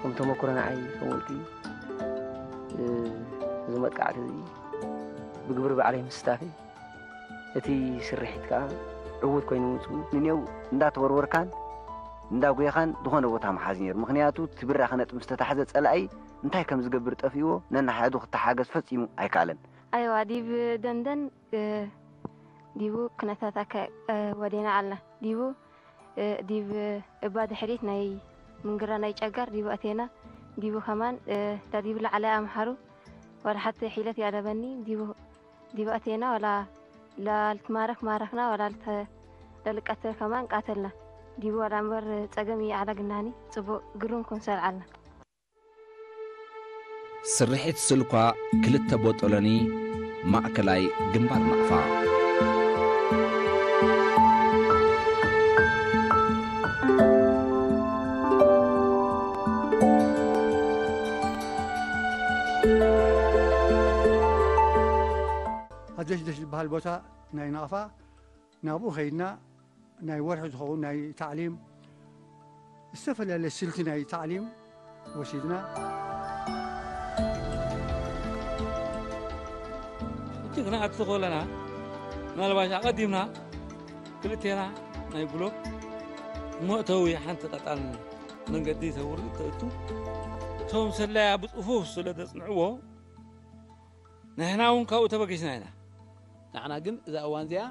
ከም ተመክሮ ንዓይ ከም ውልቂ፣ እ፣ እዚ መጥቃዕቲ እዚ ብግብሪ ባዕለይ ምስታፈይ፣ እቲ ስርሒት ከኣ ዕዉት ኮይኑ ምጽኡ፣ ንኔው እንዳተወርወርካን እንዳጎየኻን ዝኾነ ቦታ ምሓዝ ነይሩ። ምኽንያቱ፣ እቲ ብራኺ ነጥቢ ምስ ተታሕዘ፣ ጸላኢ እንታይ ከም ዝገብር ጠፊእዎ፣ ነናሓዱ ክተሓገዝ ፈጺሙ ኣይከኣለን። ኣይዋ፣ ዲብ ደንደን፣ እ፣ ዲቡ ኩነታት ኣካ-፣ እ፣ ወዴና ኣልና። ዲቡ፣ እ፣ ዲብ እባ ድሕሪት ናይ ምንግራ ናይ ጨጋር ዲቡ ኣቴና። ዲቡ ከማን፣ እ፣ ዳዲብ ላዕላይ ኣምሓሩ ዋላ ሓቲ ሒለት ያለበኒ። ዲቡ፣ ዲቡ ኣቴና ዋላ ላልትማረክ ማረክና ዋላ ልተ-፣ ለልቀተል ከማን ቃተልና። ዲቡ ዋላ እምበር ጸገም ይዓለግናኒ። ጽቡቕ ግሩም ኩምሰል ዓልና። ስርሒት ስልኳ ክልተ ቦጦሎኒ ማእከላይ ግንባር ናቕፋ። ኣደሽደሽ ዝበሃል ቦታ ናይ ናቕፋ ናብኡ ኸይድና ናይ ወርሒ ዝኸውን ናይ ታዕሊም ዝተፈላለየ ስልቲ ናይ ታዕሊም ወሲድና። እቲ ክንኣቱ ከለና ምናልባሽ ኣቐዲምና ክልቴና ናይ ብሎክ መእተዊ ሓንቲ ቀጣን መንገዲ ተውሪ ተእቱ እቶም ሰላያ ብጽፉፍ ስለ ዘጽንዕዎ ንሕና እውን ካብኡ ተበጊስና ኢና። ንዓና ግን እዛ እዋን እዚኣ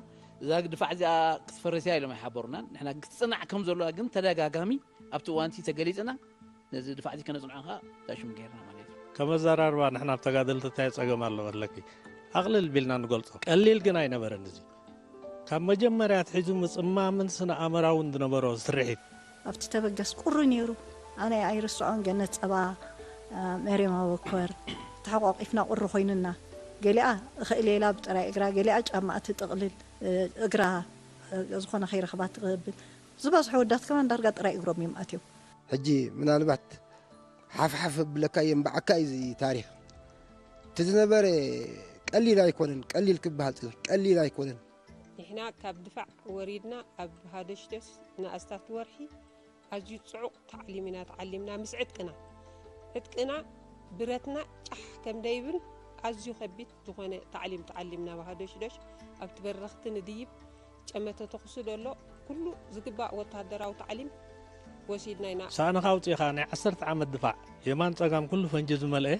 እዛ ድፋዕ እዚኣ ክትፈርስ እያ ኢሎም ኣይሓበሩናን። ንሕና ክትጽናዕ ከም ዘለዋ ግን ተደጋጋሚ ኣብቲ እዋን እቲ ተገሊጽና ነዚ ድፋዕ እዚ ከነጽንዖ ከኣ ዳሽም ገይርና ማለት እዩ። ከም ኣዘራርባ ንሕና ኣብ ተጋደልቲ እንታይ ጸገም ኣሎ በለኪ ኣቕልል ቢልና ንገልጾ። ቀሊል ግን ኣይነበረን እዚ። ካብ መጀመርያ ኣትሒዙ ምጽማምን ስነ ኣእምራውን ዝነበሮ ስርሒት። ኣብቲ ተበገስ ቁሪ ነይሩ። ኣነ ኣይርስዖን። ገነት ጸባ፣ ሜርያም ኣወኮር ተሓቋቒፍና ቁሪ ኮይኑና። ገሊኣ እኽእል ኢላ ብጥራይ እግራ፣ ገሊኣ ጫማኣ ትጥቕልል፣ እግራ ዝኾነ ከይረኽባ ትቕብል። ዝበዝሑ ኣወዳት ከማን ዳርጋ ጥራይ እግሮም እዮም ኣትዮም። ሕጂ ምናልባት ሓፍሓፍ ብለካ የንብዓካ እዩ እዚ ታሪኽ። እቲ ዝነበረ ቀሊል ኣይኮነን፣ ቀሊል ክበሃል ጽ-፣ ቀሊል ኣይኮነን። ንሕና ካብ ድፋዕ ወሪድና ኣብ ሃደሽደስ ንኣስታት ወርሒ ኣዝዩ ጽዑቕ ታዕሊም ኢና ተዓሊምና ምስ ዕጥቅና። ዕጥቅና ብረትና ጫሕ ከም ደይብን ኣዝዩ ከቢድ ዝኾነ ታዕሊም ተዓሊምና ብሃዶሽዶሽ ኣብቲ በረኽቲ ንድይብ ጨመተ ተኹሲ ደሎ ኩሉ ዝግባእ ወተሃደራዊ ታዕሊም ወሲድና ኢና። ሳእንኻ ኣውጺእኻ ናይ ዓሰርተ ዓመት ድፋዕ የማን ጸጋም ኩሉ ፈንጂ ዝመልአ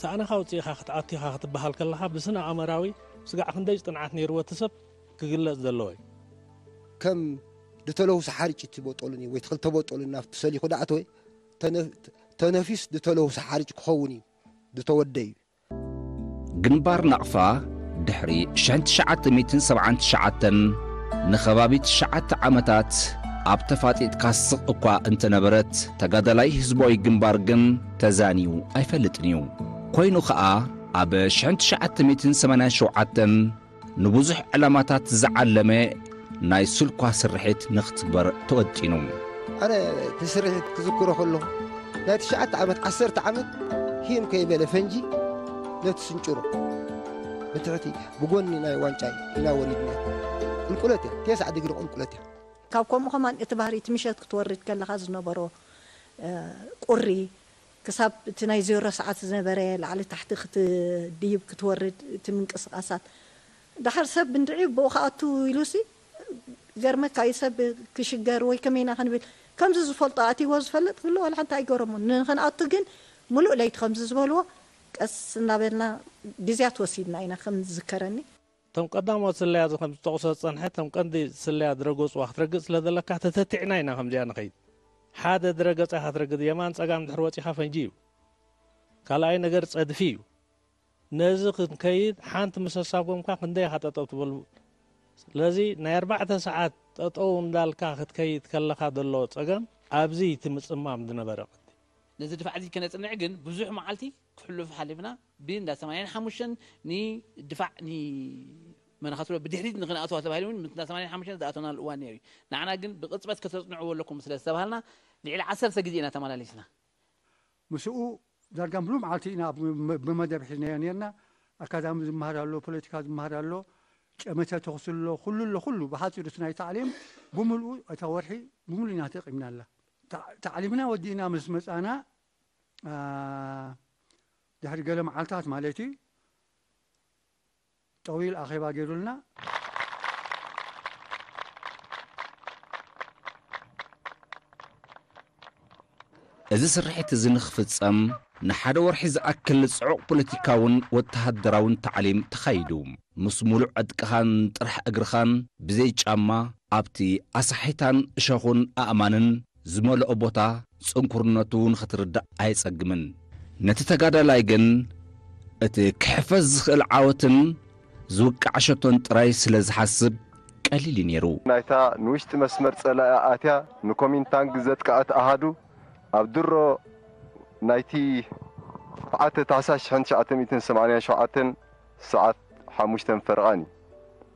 ሳእንኻ ኣውጺእኻ ክትኣቱ ኢኻ ክትበሃል ከለኻ ብስነ ኣእመራዊ ስጋዕ ክንደይ ጽንዓት ነይርዎ እቲ ሰብ ክግለጽ ዘለዎ እዩ። ከም ዝተለውሰ ሓርጭ እቲ ቦጦልን እዩ ወይ ተኽልተ ቦጦልን ናብቲ ሰሊኹ ዳኣተወ ተነፊስ ዝተለውሰ ሓርጭ ክኸውን እዩ ዝተወደ እዩ። ግንባር ናቕፋ ድሕሪ ሽሕን ትሽዓተ ሚእትን ሰብዓን ትሽዓተን ንኸባቢ ትሽዓተ ዓመታት ኣብ ተፋጢጥካ ስቕ እኳ እንተነበረት ተጋዳላይ ህዝባዊ ግንባር ግን ተዛንዩ ኣይፈልጥን እዩ። ኮይኑ ኸኣ ኣብ ሽሕን ትሽዓተ ሚእትን ሰማንያን ሸውዓተን ንብዙሕ ዕላማታት ዝዓለመ ናይ ስልኳ ስርሒት ንኽትግበር ተወጢኑ። ኣነ እቲ ስርሒት ክዝክሮ ከለኹ ናይ ትሽዓተ ዓመት ዓሰርተ ዓመት ሂም ከይበለ ፈንጂ ነቲ ስንጭሮ ብትሕቲ ብጎኒ ናይ ዋንጫይ ኢና ወሪድና። ቁልቁለት እያ፣ ቴስዓ ዲግሪ ቁልቁለት እያ። ካብ ከምኡ ከማን እቲ ባህሪ እቲ ምሸት ክትወርድ ከለኻ ዝነበሮ ቁሪ ክሳብ እቲ ናይ ዜሮ ሰዓት ዝነበረ ላዕሊ ታሕቲ ክትድይብ ክትወርድ እቲ ምንቅስቃሳት ዳሓር ሰብ እንድዒ ብኡ ክኣቱ ኢሉሲ ገርመካ እዩ ሰብ ክሽገር ወይ ከመይና ክንብል ከምዚ ዝፈልጦ ኣትይዎ ዝፈልጥ ክሉ ዋላ ሓንቲ ኣይገረሙን ንክንኣቱ ግን ሙሉእ ለይቲ ከምዚ ዝበልዎ ቀስ እናበልና ግዜያት ወሲድና ኢና ከም ዝዝከረኒ እቶም ቀዳሞት ስለያ እዚ ከም ዝጠቕሶ ዝጸንሐ እቶም ቀንዲ ስለያ ድረገጽዋ ክትረግጽ ስለ ዘለካ ተተቲዕና ኢና ከምዚኣ ንኸይድ ሓደ ድረገጽ ኢኻ ትረግጽ የማን ጸጋም ድሕሪ ወጺኻ ፈንጂ እዩ ካልኣይ ነገር ጸድፊ እዩ ነዚ ክንከይድ ሓንቲ ምስ ኣሳጎምካ ክንደይ ኢኻ ጠጠው ትበሉ ስለዚ ናይ ኣርባዕተ ሰዓት ጠጠው እንዳልካ ክትከይድ ከለኻ ዘሎ ጸገም ኣብዚ እቲ ምጽማም ዝነበረ ቅዲ ነዚ ድፋዕ እዚ ከነጽንዕ ግን ብዙሕ መዓልቲ ክሕሉፍ ሓሊፍና ብእንዳ ሰማንያን ሓሙሽተን ንድፋዕ ንመን ኢኻ ትብሎ ብድሕሪት ንክንኣትዋ ተባሂሉ እውን ምስ እንዳ ሰማንያን ሓሙሽተን ዝኣተናሉ እዋን ነይሩ እዩ። ንዓና ግን ብቕጽበት ከተጽንዕዎ ኣለኩም ስለ ዝተባሃልና ልዕሊ ዓሰርተ ግዜ ኢና ተመላሊስና። ምስኡ ዳርጋ ሙሉእ መዓልቲ ኢና ብመደብ ሒዝናዮ ነርና። ኣካዳሚ ዝመሃር ኣሎ፣ ፖለቲካ ዝመሃር ኣሎ፣ ጨመተ ተኹሲ ኣሎ፣ ኩሉ ኣሎ፣ ኩሉ ብሓፂሩ እቲ ናይ ታዕሊም ብሙሉኡ እታ ወርሒ ብሙሉእ ኢና ተጠቂምናላ። ታዕሊምና ወዲእና ምስ መፃና ድሕሪ ገለ መዓልታት ማለት እዩ ጠዊል ኣኼባ ገይሩልና። እዚ ስርሒት እዚ ንኽፍጸም ንሓደ ወርሒ ዝኣክል ጽዑቕ ፖለቲካውን ወተሃደራውን ታዕሊም ተኻይዱ። ምስ ሙሉእ ዕጥቅኻን ጥራሕ እግርኻን ብዘይ ጫማ ኣብቲ ኣሳሒታን እሸኹን ኣእማንን ዝመልኦ ቦታ ጽንኩርነቱ ንኽትርዳእ ኣየጸግምን። ነቲ ተጋዳላይ ግን እቲ ክሕፈዝ ዝኽእል ዓወትን ዝውቃዕ ሸቶን ጥራይ ስለ ዝሓስብ ቀሊል እዩ ነይሩ። ናይታ ንውሽጢ መስመር ጸላኢ ኣትያ ንኮሚንታንግ ዘጥቅዐት ኣሃዱ ኣብ ድሮ ናይቲ ትሽዓተ ታሕሳስ ሽሕን ትሽዓተ ሚእትን ሰማንያን ሸውዓተን ሰዓት ሓሙሽተ ፈረቓን እዩ።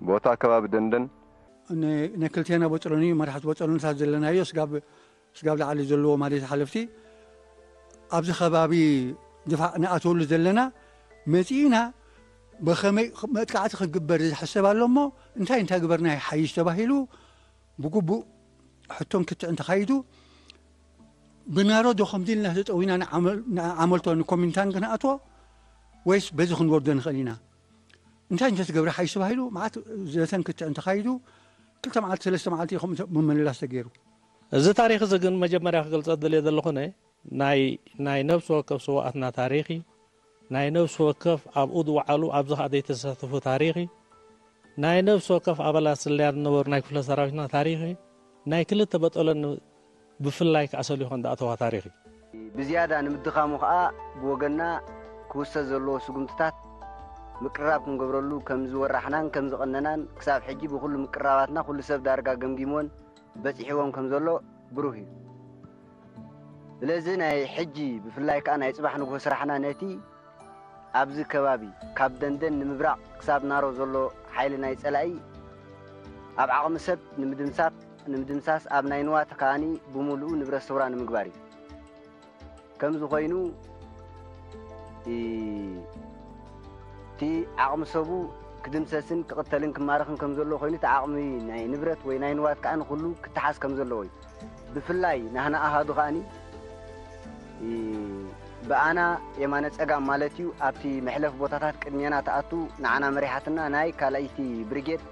ቦታ ከባቢ ደንደን። ነክልቴና ቦጥሮኒ መራሕቲ ቦጥሮንታት ዘለናዮ ስጋብ ስጋብ ላዕሊ ዘለዎ ማለት ሓለፍቲ ኣብዚ ከባቢ ድፋዕ ንኣተወሉ ዘለና መፂእና ብኸመይ መጥቃዕቲ ክግበር ዝሕሰብ ኣሎ እሞ እንታይ እንታይ ግበርና ይሓይሽ ተባሂሉ ብግቡእ ሕቶን ክትዕን ተኻይዱ ብናሮ ዶ ከምዚ ኢልና ተጠዊና ንዓመልቶ ንኮሚንታን ክንኣትዎ ወይስ በዚ ክንወርዶ ንኽእል ኢና እንታይ እንተትገብረ ሓይሽ ተባሂሉ መዓት ዘተን ክትዕን ተኻይዱ ክልተ መዓልቲ ሰለስተ መዓልቲ ከምኡ ምምልላስ ተገይሩ። እዚ ታሪኽ እዚ ግን መጀመርያ ክገልጸ ዝደልየ ዘለኹነ ናይ ናይ ነብሲ ወከፍ ስውኣትና ታሪኽ እዩ። ናይ ነብሲ ወከፍ ኣብኡ ዝወዓሉ ኣብዚ ኸኣ ዘይተሳተፉ ታሪኽ እዩ። ናይ ነብሲ ወከፍ ኣባላት ስለያ ዝነበሩ ናይ ክፍለ ሰራዊትና ታሪኽ እዩ። ናይ ክልተ በጠሎኒ ብፍላይ ከኣ ሰሊኾ እንዳእተዋ ታሪኽ እዩ። ብዝያዳ ንምድኻሙ ከኣ ብወገንና ክውሰድ ዘለዎ ስጉምትታት ምቅርራብ ክንገብረሉ ከም ዝወራሕናን ከም ዝቐነናን ክሳብ ሕጂ ብኹሉ ምቅርራባትና ኩሉ ሰብ ዳርጋ ገምጊምዎን በጺሕዎን ከም ዘሎ ብሩህ እዩ። ስለዚ ናይ ሕጂ ብፍላይ ከኣ ናይ ጽባሕ ንግሆ ስራሕና ነቲ ኣብዚ ከባቢ ካብ ደንደን ንምብራቕ ክሳብ ናሮ ዘሎ ሓይሊ ናይ ጸላኢ ኣብ ዓቕሚ ሰብ ንምድምሳት ንምድምሳስ ኣብ ናይ ንዋት ከኣኒ ብምሉኡ ንብረት ሰውራ ንምግባር እዩ። ከምዚ ኮይኑ እቲ ዓቕሚ ሰቡ ክድምሰስን ክቕተልን ክማረኽን ከም ዘለዎ ኮይኑ እቲ ዓቕሚ ናይ ንብረት ወይ ናይ ንዋት ከኣ ንኹሉ ክተሓዝ ከም ዘለዎ እዩ። ብፍላይ ናህና ኣሃዱ ከኣኒ ብኣና የማነ ጸጋም ማለት እዩ። ኣብቲ መሕለፍ ቦታታት ቅድሜና ትኣቱ ንዓና መሪሓትና ናይ ካልኣይቲ ብሪጌድ፣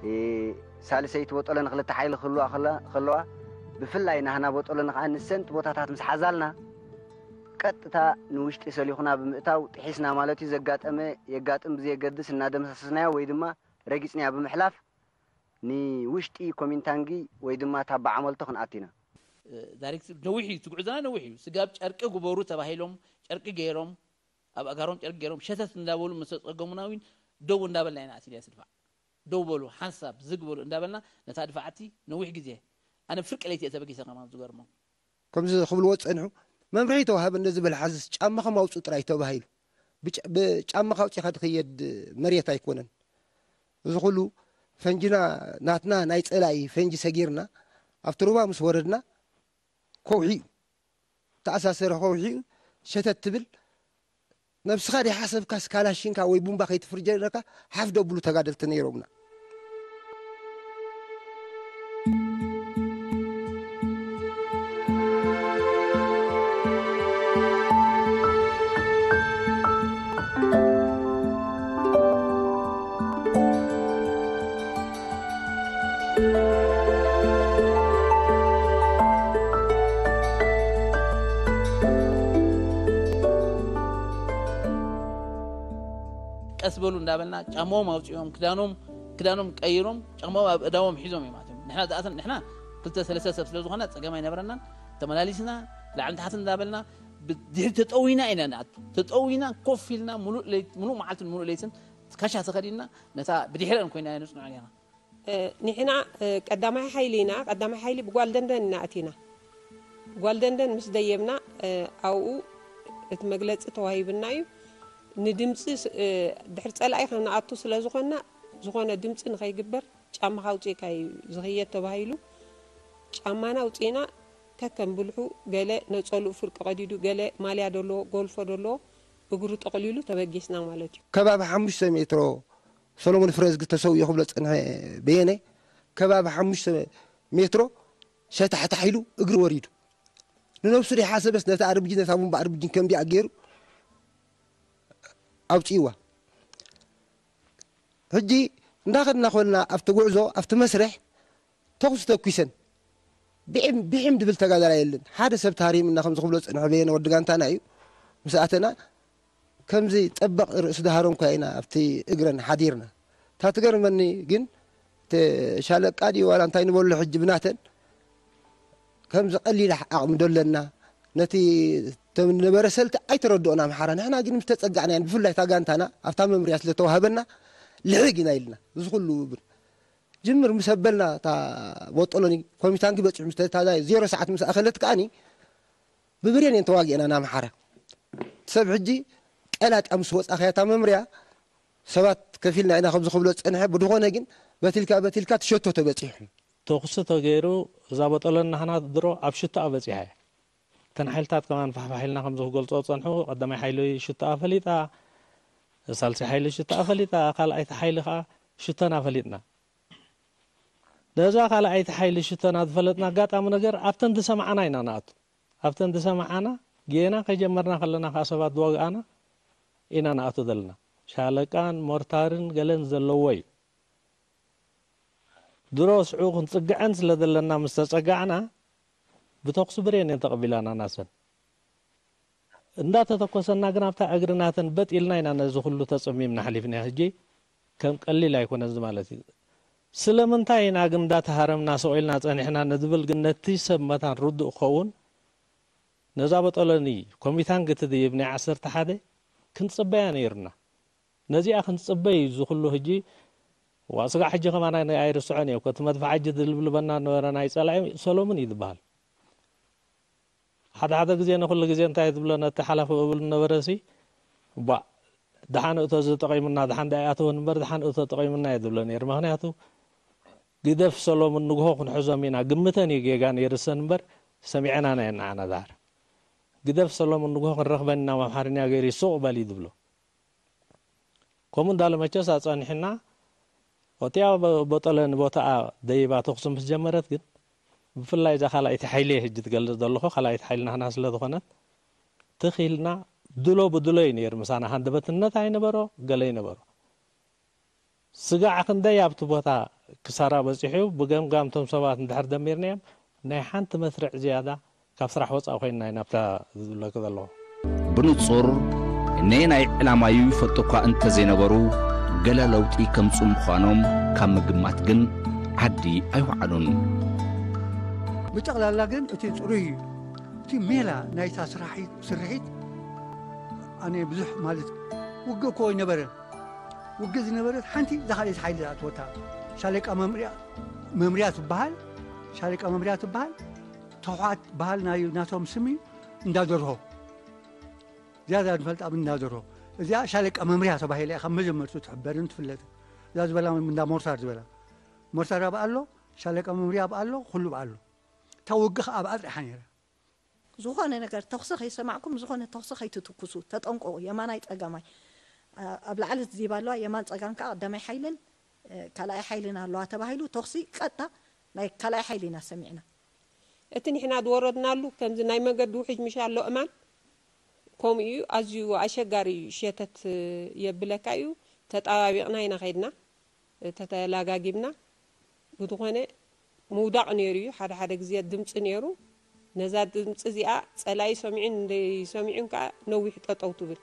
እ፣ ሳልሰይቲ ቦጦለ ንክልተ ሓይሊ ክህልዋ ከለ-፣ ከለዋ፣ ብፍላይ ናህና ቦጦለኒ ከኣ ንሰንቲ ቦታታት ምስ ሓዛልና፣ ቀጥታ ንውሽጢ ሰሊኹና ብምእታው ጥሒስና ማለት እዩ። ዘጋጠመ የጋጥም ብዘየገድስ እናደመሰስናዮ ወይ ድማ ረጊጽናዮ ብምሕላፍ ንውሽጢ ኮሚንታንጊ ወይ ድማ ታባ ዓመልቶ ክንኣቱ ኢና። ዳይሬክት ነዊሕ እዩ፣ እቲ ጉዕዞና ነዊሕ እዩ። ስጋብ ጨርቂ ግበሩ ተባሂሎም ጨርቂ ገይሮም፣ ኣብ ኣጋሮም ጨርቂ ገይሮም ሸተት እንዳበሉ ምስ ተጸገሙና እውን ደው እንዳበልና ኢና ኣትልያ ስድፋዕ። ደው በሉ፣ ሓንሳብ ዝግ በሉ እንዳበልና ነታ ድፋዕቲ ነዊሕ ግዜ ኣነ ፍርቂ ለይቲ እየ ተበጊሰ ከማን ዝገርሞ። ከምዚ ክብልዎ ዝጸንሑ፣ መምርሒ ተዋህበ፣ ነዚ በል ሓዝስ ጫማኹም ኣውጽኡ ጥራይ ተባሂሉ። ብጫ-፣ ብጫማኻ ኣውጺኻ ትኽየድ መሬት ኣይኮነን። እዚ ኩሉ ፈንጅና ናትና ናይ ጸላኢ ፈንጂ ሰጊርና ኣብቲ ሩባ ምስ ወረድና ከውሒ እዩ። ተኣሳሰረ ከውሒ እዩ። ሸተት ትብል ነብስኻ ደይሓሰብካስ ካላሽንካ ወይ ቡምባ ከይትፍርጀለካ ሓፍ ደብሉ ተጋደልቲ ነይሮምና። ቀስ በሉ እንዳበልና ጫማኦም ኣውፂኦም ክዳኖም ክዳኖም ቀይሮም ጫማኦም ኣብ እዳዎም ሒዞም እዮም ኣትዮም። ንሕና ዝኣተን ንሕና ክልተ ሰለስተ ሰብ ስለ ዝኾነ ፀገም ኣይነበረናን። ተመላሊስና ላዕልን ታሕትን እንዳበልና ብድሕሪ ተጠዊና ኢና ንኣቱ። ተጠዊና ኮፍ ኢልና ሙሉእ ለይት-፣ ሙሉእ መዓልትን ሙሉእ ለይትን ካሻ ተኸዲንና ነታ ብድሕረን ኮይና ነፅንዖ ኔርና። እ፣ ንሕና፣ እ፣ ቀዳማይ ሓይሊ ኢና። ቀዳማይ ሓይሊ ብጓል ደንደን ኢና ኣቲና። ጓል ደንደን ምስ ደየብና፣ እ፣ ኣብኡ እቲ መግለጺ ተዋሂብና እዩ። ንድምጺ ስ-፣ እ፣ ድሕሪ ጸላኢ ክንኣቱ ስለ ዝኾንና፣ ዝኾነ ድምጺ ንኸይግበር ጫማኻ ኣውጺእካ እዩ ዝኽየድ ተባሂሉ። ጫማና ኣውጺእና ከከም ብልሑ፣ ገለ ነጸልኡ ፍርቂ ቀዲዱ፣ ገለ ማልያ ደለዎ፣ ጎልፎ ደለዎ፣ እግሩ ጠቕሊሉ ተበጊስና ማለት እዩ። ከባቢ ሓሙሽተ ሜትሮ ሰሎሞን ፍረዝጊ ተሰዊኡ ክብሎ ዝጸንሐ በየነ፣ ከባቢ ሓሙሽተ ሜትሮ ሸታሕታሕ ኢሉ እግሪ ወሪዱ። ንነብሱ ደይሓሰበስ ነቲ ኣርብጂ፣ ነታ ቡምባ ኣርብጂ ከምዚኣ ገይሩ ኣውጺእዋ። ሕጂ እንዳኸድና ኮልና ኣብቲ ጉዕዞ፣ ኣብቲ መስርሕ ተኹሲ ተኲሰን። ብዒም፣ ብዒም ድብል ተጋዳላይ የለን። ሓደ ሰብ ተሃሪምና ከምዚ ክብሎ ዝጸንሐ በየነ ወዲ ጋንታና እዩ። ምስ ኣተና ከምዚ ጠበቕ ርእሲ ደሃሮም እኳ ኢና ኣብቲ እግረን ሓዲርና። እታ ትገርመኒ ግን፣ እቲ ሻለቃ ድዩ ዋላ እንታይ ንበሎ ሕጂ ብናተን፣ ከምዚ ቀሊል ዓቕሚ ዶ ኣለና? ነቲ ተም-፣ ነበረ ሰልቲ ኣይተረድኦን ኣምሓራ። ንሕና ግን ምስ ተጸጋዕናየን፣ ብፍላይ እታ ጋንታና ኣብታ መምርያ ስለ ተዋህበና፣ ልሕግ ኢና ኢልና። እዚ ኩሉ ብር-፣ ጅምር ምስ ኣበልና፣ እታ ቦጦሎኒ ኮሚታንጊ በጺሑ ምስ ተታዛ ዜሮ ሰዓት ምስ ኣኸለት ከኣኒ፣ ብብሬን እየን ተዋጊእና ንኣምሓራ። ሰብ ሕጂ ቀላጢያ ምስ ወጻኻያ እታ መምርያ፣ ሰባት ከፊልና ኢና ከምዚ ክብሎ ዝጸንሐ፣ ብድኾነ ግን በትልካ በትልካ ትሸቶ ተበጺሑ። ተኹሲ ተገይሩ፣ እዛ ቦጦሎኒ ናህና ድሮ ኣብ ሽቶኣ በጺሓ እያ። እተን ሓይልታት ከማን ፋሕፋሕ ኢልና ከምዚ ክገልጾ ዝጸንሑ፣ ቀዳማይ ሓይሊ ሽቶኣ ፈሊጣ፣ ሳልሳይ ሓይሊ ሽቶኣ ፈሊጣ፣ ካልኣይቲ ሓይሊ ከኣ ሽቶና ፈሊጥና። ነዛ ካልኣይቲ ሓይሊ ሽቶና ዝፈለጥና ኣጋጣሚ ነገር ኣብተን ዝሰማዓና ኢና ንኣቱ። ኣብተን ዝሰማዓና ጌና ከይጀመርና ከለና ከኣ ሰባት ዝወግኣና ኢና ንኣቱ ዘለና። ሻለቃን ሞርታርን ገለን ዘለዎ እዩ። ድሮ ስዑ ክንጽግዐን ስለ ዘለና ምስ ተጸጋዕና ብተኹሲ ብሬን እየን ተቐቢላና ናሰን። እንዳተተኮሰና ግን ኣብታ እግሪ ናተን በጥ ኢልና ኢና ነዚ ኩሉ ተጸሚምና ሓሊፍና። ሕጂ ከም ቀሊል ኣይኮነን እዚ ማለት እዩ። ስለምንታይ ኢና ግን እንዳተሃረምና ስቕ ኢልና ጸኒሕና ንዝብል ግን ነቲ ሰብ መታን ርዱእ ክኸውን ነዛ በጠሎኒ ኮሚታን ግትድይብ ናይ ዓሰርተ ሓደ ክንጽበያ ነይሩና። ነዚኣ ክንጽበይ እዩ እዚ ኩሉ ሕጂ ዋ ስጋዕ ሕጂ ከማን ኣይ-፣ ኣይርስዖን እየ እኮ። እቲ መድፍዓ ሕጂ ዝልብልበና ነበረ ናይ ጸላኢ ሰሎሙን እዩ ዝበሃል። ሓደ ሓደ ግዜ ንኹሉ ግዜ እንታይ ዝብሎ ነቲ ሓላፊ እብል ነበረ ሲ፣ ቧእ፣ ደሓን እቶ እዚ ጠቒሙና፣ ደሓን ደኣ ኣይኣተወን እምበር ደሓን እቶ ጠቒሙና እየ ዝብሎ ነይሩ። ምኽንያቱ ግደፍ ሰሎሙን ንግሆ ክንሕዞም ኢና፣ ግምተን እዩ ጌጋ ነይሩ ሰን እምበር ሰሚዐናን ኣየን ንዓና ዳር። ግደፍ ሰሎሙን ንግሆ ክንረኽበን ኢና፣ ኣምሓርኛ ገይሩ ሱቕ በል እዩ ዝብሎ። ከምኡ እንዳለ መቸስ ኣጸኒሕና፣ እቲኣ በ-፣ ቦጠለ ንቦታኣ ደይባ ተኹሲ ምስ ጀመረት ግን፣ ብፍላይ እዛ ካልኣይቲ ሓይሊ እየ ሕጂ ትገልጽ ዘለኹ፣ ካልኣይቲ ሓይሊ ናህና ስለ ዝኾነት፣ ትኽ ኢልና ድሎ ብድሎ እዩ ነይሩ። ምሳና ሃንደበትነት ኣይነበሮ፣ ገለ ኣይነበሮ። ስጋዕ ክንደይ ኣብቲ ቦታ ክሳራ በጺሑ፣ ብገምጋም እቶም ሰባት እንድሕር ደሚርናዮም፣ ናይ ሓንቲ መስርዕ ዝያዳ ካብ ስራሕ ወጻኢ ኮይንና ኢና ኣብታ ዝብለኪ ዘለኹ። ብንጹር ነየናይ ዕላማዩ ይፈልጡ እኳ እንተዘይነበሩ፣ ገለ ለውጢ ከምጽኡ ምዃኖም ካብ ምግማት ግን ዓዲ ኣይወዓሉን። ብጠቕላላ ግን እቲ ጽሩይ እዩ። እቲ ሜላ ናይታ ስራሒት ስርሒት ኣነ ብዙሕ ማለት ውግእ እኮ ኣይነበረን። ውግእ ዝነበረት ሓንቲ እዛ ካልኣይቲ ሓይሊ ዝኣተወታ ሻለቃ መምርያ መምርያ ትበሃል። ሻለቃ መምርያ ትበሃል። ተውሓት በሃል ናይ ናቶም ስም እዩ። እንዳደርሆ ዝያዳ ንፈልጣ ብ እንዳደርሆ። እዚኣ ሻለቃ መምርያ ተባሂላ እያ ካብ መጀመርቱ ትሕበርን ትፍለጥን። እዛ ዝበላ እንዳ ሞርታር ዝበላ ሞርታር ኣብኣ ኣሎ፣ ሻለቃ መምርያ ኣብኣ ኣሎ፣ ኩሉ ኣብኣ ኣሎ። እታ ውግእ ከዓ ኣብኣ ጥራሕ ነይራ። ዝኾነ ነገር ተኹሲ ከይሰማዕኩም ዝኾነ ተኹሲ ከይትትኩሱ ተጠንቀቑ። የማናይ ጸጋማይ ኣብ ላዕሊ ዚባ ኣለዋ፣ የማን ጸጋም ከዓ ቀዳማይ ሓይልን ካልኣይ ሓይልን ኣለዋ ተባሂሉ ተኹሲ ቀጥታ ናይ ካልኣይ ሓይሊ ኢና ሰሚዕና። እቲ ንሕና ዝወረድናሉ ከምዚ ናይ መገዲ ውሕጅ ምሽ ኣሎ እማን ከምኡ እዩ። ኣዝዩ ኣሸጋሪ እዩ። ሸተት የብለካ እዩ። ተጣባቢቕና ኢና ከይድና ተተላጋጊብና። ብዝኾነ ምውዳቕ ነይሩ እዩ። ሓደ ሓደ ግዜ ድምፂ ነይሩ። ነዛ ድምፂ እዚኣ ፀላኢ ሰሚዑን እንደይሰሚዑን ከዓ ነዊሕ ጠጠው ትብል።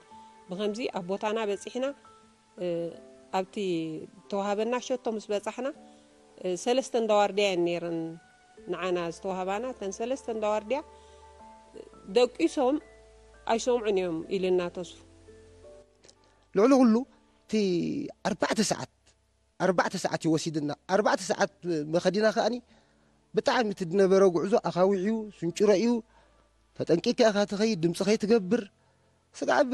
ብኸምዚ ኣብ ቦታና በፂሕና ኣብቲ ተዋሃበና ሸቶ ምስ በፃሕና ሰለስተ እንዳዋርድያ እየን ነይረን። ንዓና ዝተዋህባና እተን ሰለስተ እንዳዋርድያ ደቂሶም ኣይሰምዑን እዮም ኢልና ተስፉ። ልዕሊ ኩሉ እቲ ኣርባዕተ ሰዓት ኣርባዕተ ሰዓት እዩ ወሲድና። ኣርባዕተ ሰዓት መኸዲና ከኣኒ ብጣዕሚ እቲ ዝነበረ ጉዕዞ ኣኻዊሕ እዩ፣ ስንጭሮ እዩ። ተጠንቂካ ኢኻ ትኸይድ፣ ድምፂ ከይትገብር። ስጋዕ ብ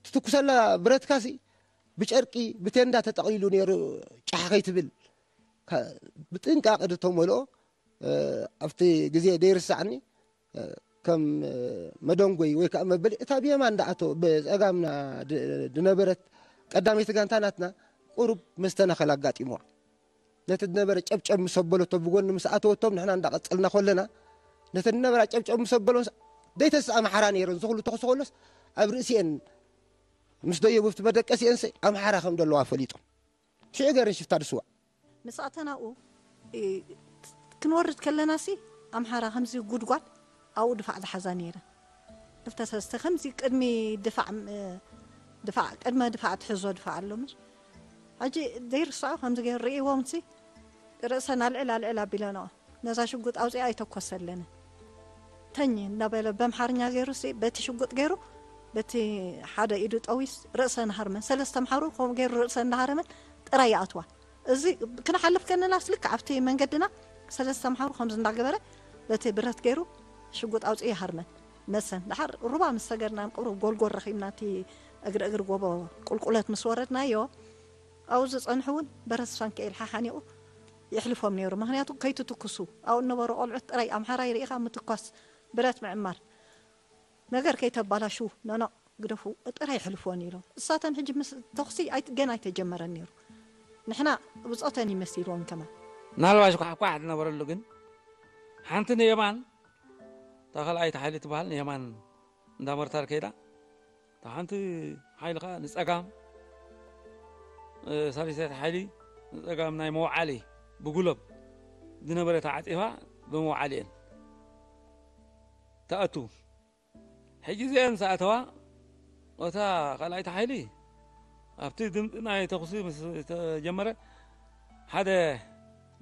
ትትኩሰላ ብረትካሲ ብጨርቂ ብቴንዳ ተጠቕሊሉ ነይሩ። ጫሕ ከይትብል ብጥንቃቐ ዝተመልኦ ኣብቲ ግዜ ደይርሳዕኒ ከም መደንጎይ ወይ ከዓ መበሊ እታ ብየማን ዳኣቶ ብፀጋምና ዝነበረት ቀዳመይቲ ጋንታ ናትና ቁሩብ መስተናኸል ኣጋጢምዋ። ነቲ ዝነበረ ጨብጨብ ምስ ኣበለቶ ብጎኒ ምስ ኣተወቶም ንሕና እንዳቐፀልና ከለና ነቲ ዝነበራ ጨብጨብ ምስ ኣበሎ ደይተስ ኣምሓራ ነይረን ዝኽሉ ተኽሲ ከሎስ ኣብ ርእሲኤን ምስ ደየቡ ኣብቲ መደቀሲኤንስ ኣምሓራ ከም ዘለዋ ፈሊጦም ሽዑ ገይረን ሽፍታ ድስዋዕ ምስ ኣተናኡ ክንወርድ ከለና ሲ ኣምሓራ ከምዚ ጉድጓድ ኣብኡ ድፋዕ ዝሓዛ ነይረን ክልተ ሰለስተ ከምዚ ቅድሚ ድፋዕ ድፋዕ ቅድመ ድፋዕ ትሕዞ ድፋዕ ኣሎ ምሽ ሕጂ ዘይርስዖ ከምዚ ገይሩ ርእይዎም ሲ ርእሰን ኣልዕል ኣልዕል ኣቢለንኦ ነዛ ሽጉጥ ኣውፂኣ ኣይተኮሰለንን ተኝ እናበለ በምሓርኛ ገይሩ ሲ በቲ ሽጉጥ ገይሩ በቲ ሓደ ኢዱ ጠዊስ ርእሰን ሃርመን ሰለስተ ኣምሓሩ ከምኡ ገይሩ ርእሰን እናሃረመን ጥራይ ይኣትዋ እዚ ክንሓልፍ ከለናስ ልክዕ ኣብቲ መንገድና ሰለስተ ኣምሓሩ ከምዚ እንዳገበረ በቲ ብረት ገይሩ ሽጉጥ ኣውፅኡ ይሃርመን መሰን ድሓር ሩባ ምስ ሰገርና ቁሩብ ጎልጎል ረኺብና እቲ እግሪ እግሪ ጎቦ ቁልቁለት ምስ ወረድናዮ ኣብኡ ዝፀንሑ እውን በረስ ፋንክኤል ሓሓኒቑ የሕልፎም ነይሩ ምክንያቱ ከይትትኩሱ ኣብኡ እነበሩ ቆልዑት ጥራይ ኣምሓራይ ርኢኻ ምትኳስ ብረት ምዕማር ነገር ከይተባላሹ ኖኖ ግደፉ ጥራይ የሕልፍወን ኢሎም እሳተን ሕጂ ምስ ተኹሲ ገና ኣይተጀመረን ነይሩ ንሕና ብፆተን ይመሲልዎም ከማን ምናልባሽ ኳሕኳሕ ዝነበረሉ ግን ሓንቲ ንየማን እታ ካልኣይቲ ሓይሊ ትበሃል ንየማን እንዳ መርታር ከይዳ እታ ሓንቲ ሓይሊ ከዓ ንፀጋም ሳልሰይቲ ሓይሊ ንፀጋም ናይ መውዓሊ ብጉለብ ዝነበረ ተዓፂፋ ብመውዓሊ እየን ተኣቱ ሕጂ እዚአን ሰኣተዋ እታ ካልኣይቲ ሓይሊ ኣብቲ ድምፂ ናይ ተኹሲ ምስ ተጀመረ ሓደ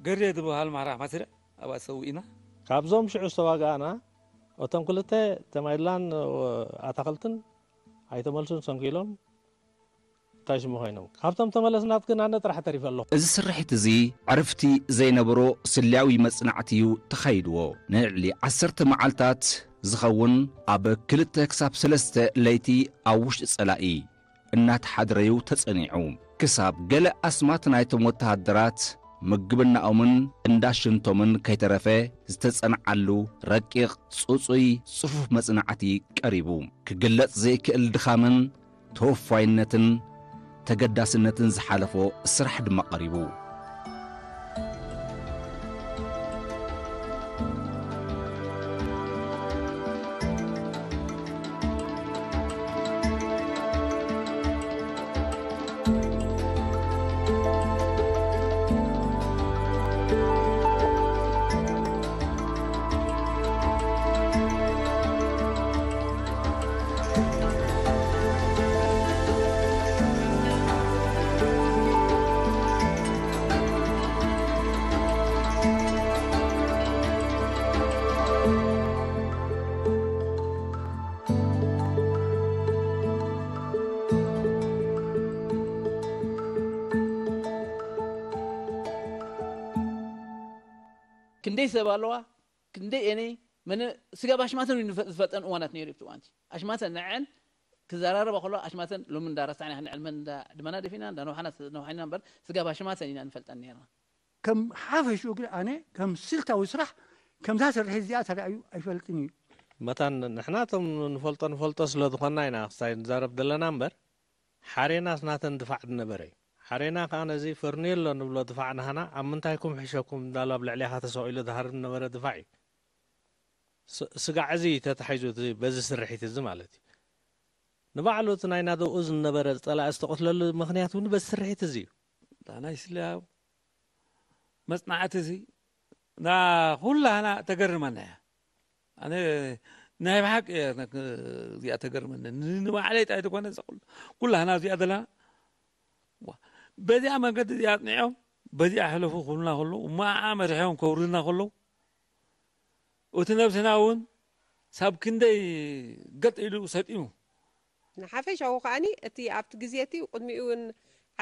ገሬ ዝበሃል ማራ ማስረ ኣብኣ ሰዊእና ካብዞም ሽዑ ዝተዋጋእና እቶም ክልተ ተማይላን ኣታኽልትን ኣይተመልሱን ሰንኪሎም እንታይ ሽሙ ኮይኖም ካብቶም ተመለስናት ግን ኣነ ጥራሕ ተሪፈ ኣለኹ እዚ ስርሒት እዚ ዕርፍቲ ዘይነብሮ ስልያዊ መጽናዕቲ እዩ ተኻይድዎ ንልዕሊ ዓሰርተ መዓልታት ዝኸውን ኣብ ክልተ ክሳብ ሰለስተ ለይቲ ኣብ ውሽጢ ጸላኢ እናተሓድረዩ ተጸኒዑ ክሳብ ገለ ኣስማት ናይቶም ወተሃደራት ምግብናኦምን እንዳሽንቶምን ከይተረፈ ዝተጸንዓሉ ረቂቕ ጽጹይ ጽፉፍ መጽናዕቲ ቀሪቡ ክግለጽ ዘይክእል ድኻምን ተወፋይነትን ተገዳስነትን ዝሓለፎ ስራሕ ድማ ቀሪቡ። ክንደይ ሰብ ኣለዋ፣ ክንደይ እኔ መነ ስጋብ ኣሽማተን እዩ ንፈ- ዝፈልጠን እዋናት ነይሩ። ኣብቲ እዋንቲ ኣሽማተን ንዐን ክዘራረባ ከሎ ኣሽማተን ሎሚ እንዳረሳዕና ንዕልመን እንዳ ድመና ደፊና እንዳ ነውሓና ነውሓና እምበር ስጋብ ኣሽማተን ኢና ንፈልጠን ነርና። ከም ሓፈሽኡ ግን ኣነ ከም ስልታዊ ስራሕ ከምዛ ስርሒት እዚኣ ተራእዩ ኣይፈልጥን እዩ። መታን ንሕና እቶም ንፈልጦ ንፈልጦ ስለ ዝኾንና ኢና ክሳይ ንዛረብ ዘለና እምበር ሓሬናስ ናተን ድፋዕ ዝነበረ እዩ። ሓሬና ከኣ ነዚ ፈርኔሎ ንብሎ ድፋዕ ናህና ኣብ ምንታይኩም ሕሸኩም እንዳሉ ኣብ ልዕሌኻ ተሰቒሉ ዝሃርም ዝነበረ ድፋዕ እዩ። ስ- ስጋዕ እዚ ተታሒዙ እቲ በዚ ስርሒት እዚ ማለት እዩ። ንባዕሉ እቲ ናይ ናደኡ ዝነበረ ጸላኢ ዝተቐትለሉ ምኽንያት እውን በዚ ስርሒት እዚ እዩ። እታ ናይ ስልያው መጽናዕቲ እዚ ና ኩላህና ተገርመና እያ። ኣነ ናይ ብሓቂ እየ እዚኣ ተገርመኒ። ን- ንባዕለይ ጥራይ ተኮነ ኩላህና እዚኣ ዘለና በዚኣ መንገዲ እዚኣ ኣጽኒዖም በዚኣ ሕለፉ ክብሉና ከለዉ እሞ ኣዓ መሪሖም ከውርድና ከለዉ እቲ ነብስና እውን ሳብ ክንደይ ገጥ ኢሉ ሰጢሙ። ንሓፈሻዊ ከኣኒ እቲ ኣብቲ ግዜ እቲ ቅድሚኡ እውን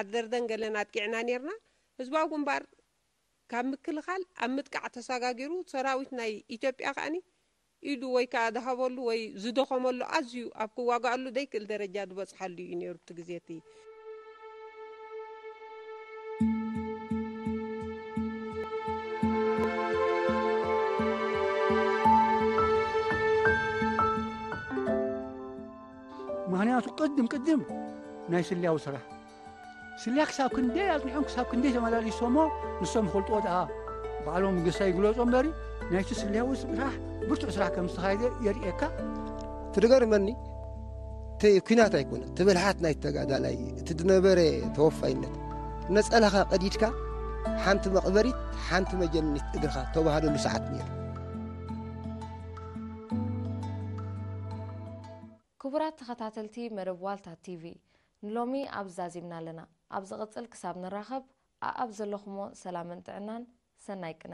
ዓደርደን ገለን ኣጥቂዕና ነርና። ህዝባዊ ግንባር ካብ ምክልኻል ኣብ ምጥቃዕ ተሰጋጊሩ ሰራዊት ናይ ኢትዮጵያ ከኣኒ ኢዱ ወይ ከዓ ዝሃበሉ ወይ ዝደኸመሉ ኣዝዩ ኣብ ክዋጋኣሉ ዘይክእል ደረጃ ዝበፅሓሉ እዩ ነይሩ እቲ ግዜ እቲ። ምክንያቱ ቅድም ቅድም ናይ ስልያዊ ስራሕ ስልያ ክሳብ ክንደይ ኣፅኒዖም ክሳብ ክንደይ ተመላሊሶሞ ንሶም ይፈልጥዎ ደኣ ባዕሎም ገሳ ይግለፁ እምበሪ ናይቲ ስልያዊ ስራሕ ብርቱዕ ስራሕ ከም ዝተኻየደ የርእየካ። ትድገርመኒ እቲ ኩናት ኣይኮነ እቲ ብልሓት ናይ ተጋዳላይ እቲ ዝነበረ ተወፋይነት ነፀላኻ ቀዲድካ ሓንቲ መቕበሪት ሓንቲ መጀኒት እግርኻ ተባህለሉ ሰዓት ነይሩ። ክቡራት ተኸታተልቲ መደብ ዋልታ ቲቪ ንሎሚ ኣብዚ ዛዚምና ኣለና። ኣብ ዝቕጽል ክሳብ ንራኸብ ኣኣብ ዘለኹሞ ሰላምን ጥዕናን ሰናይ ቅነ።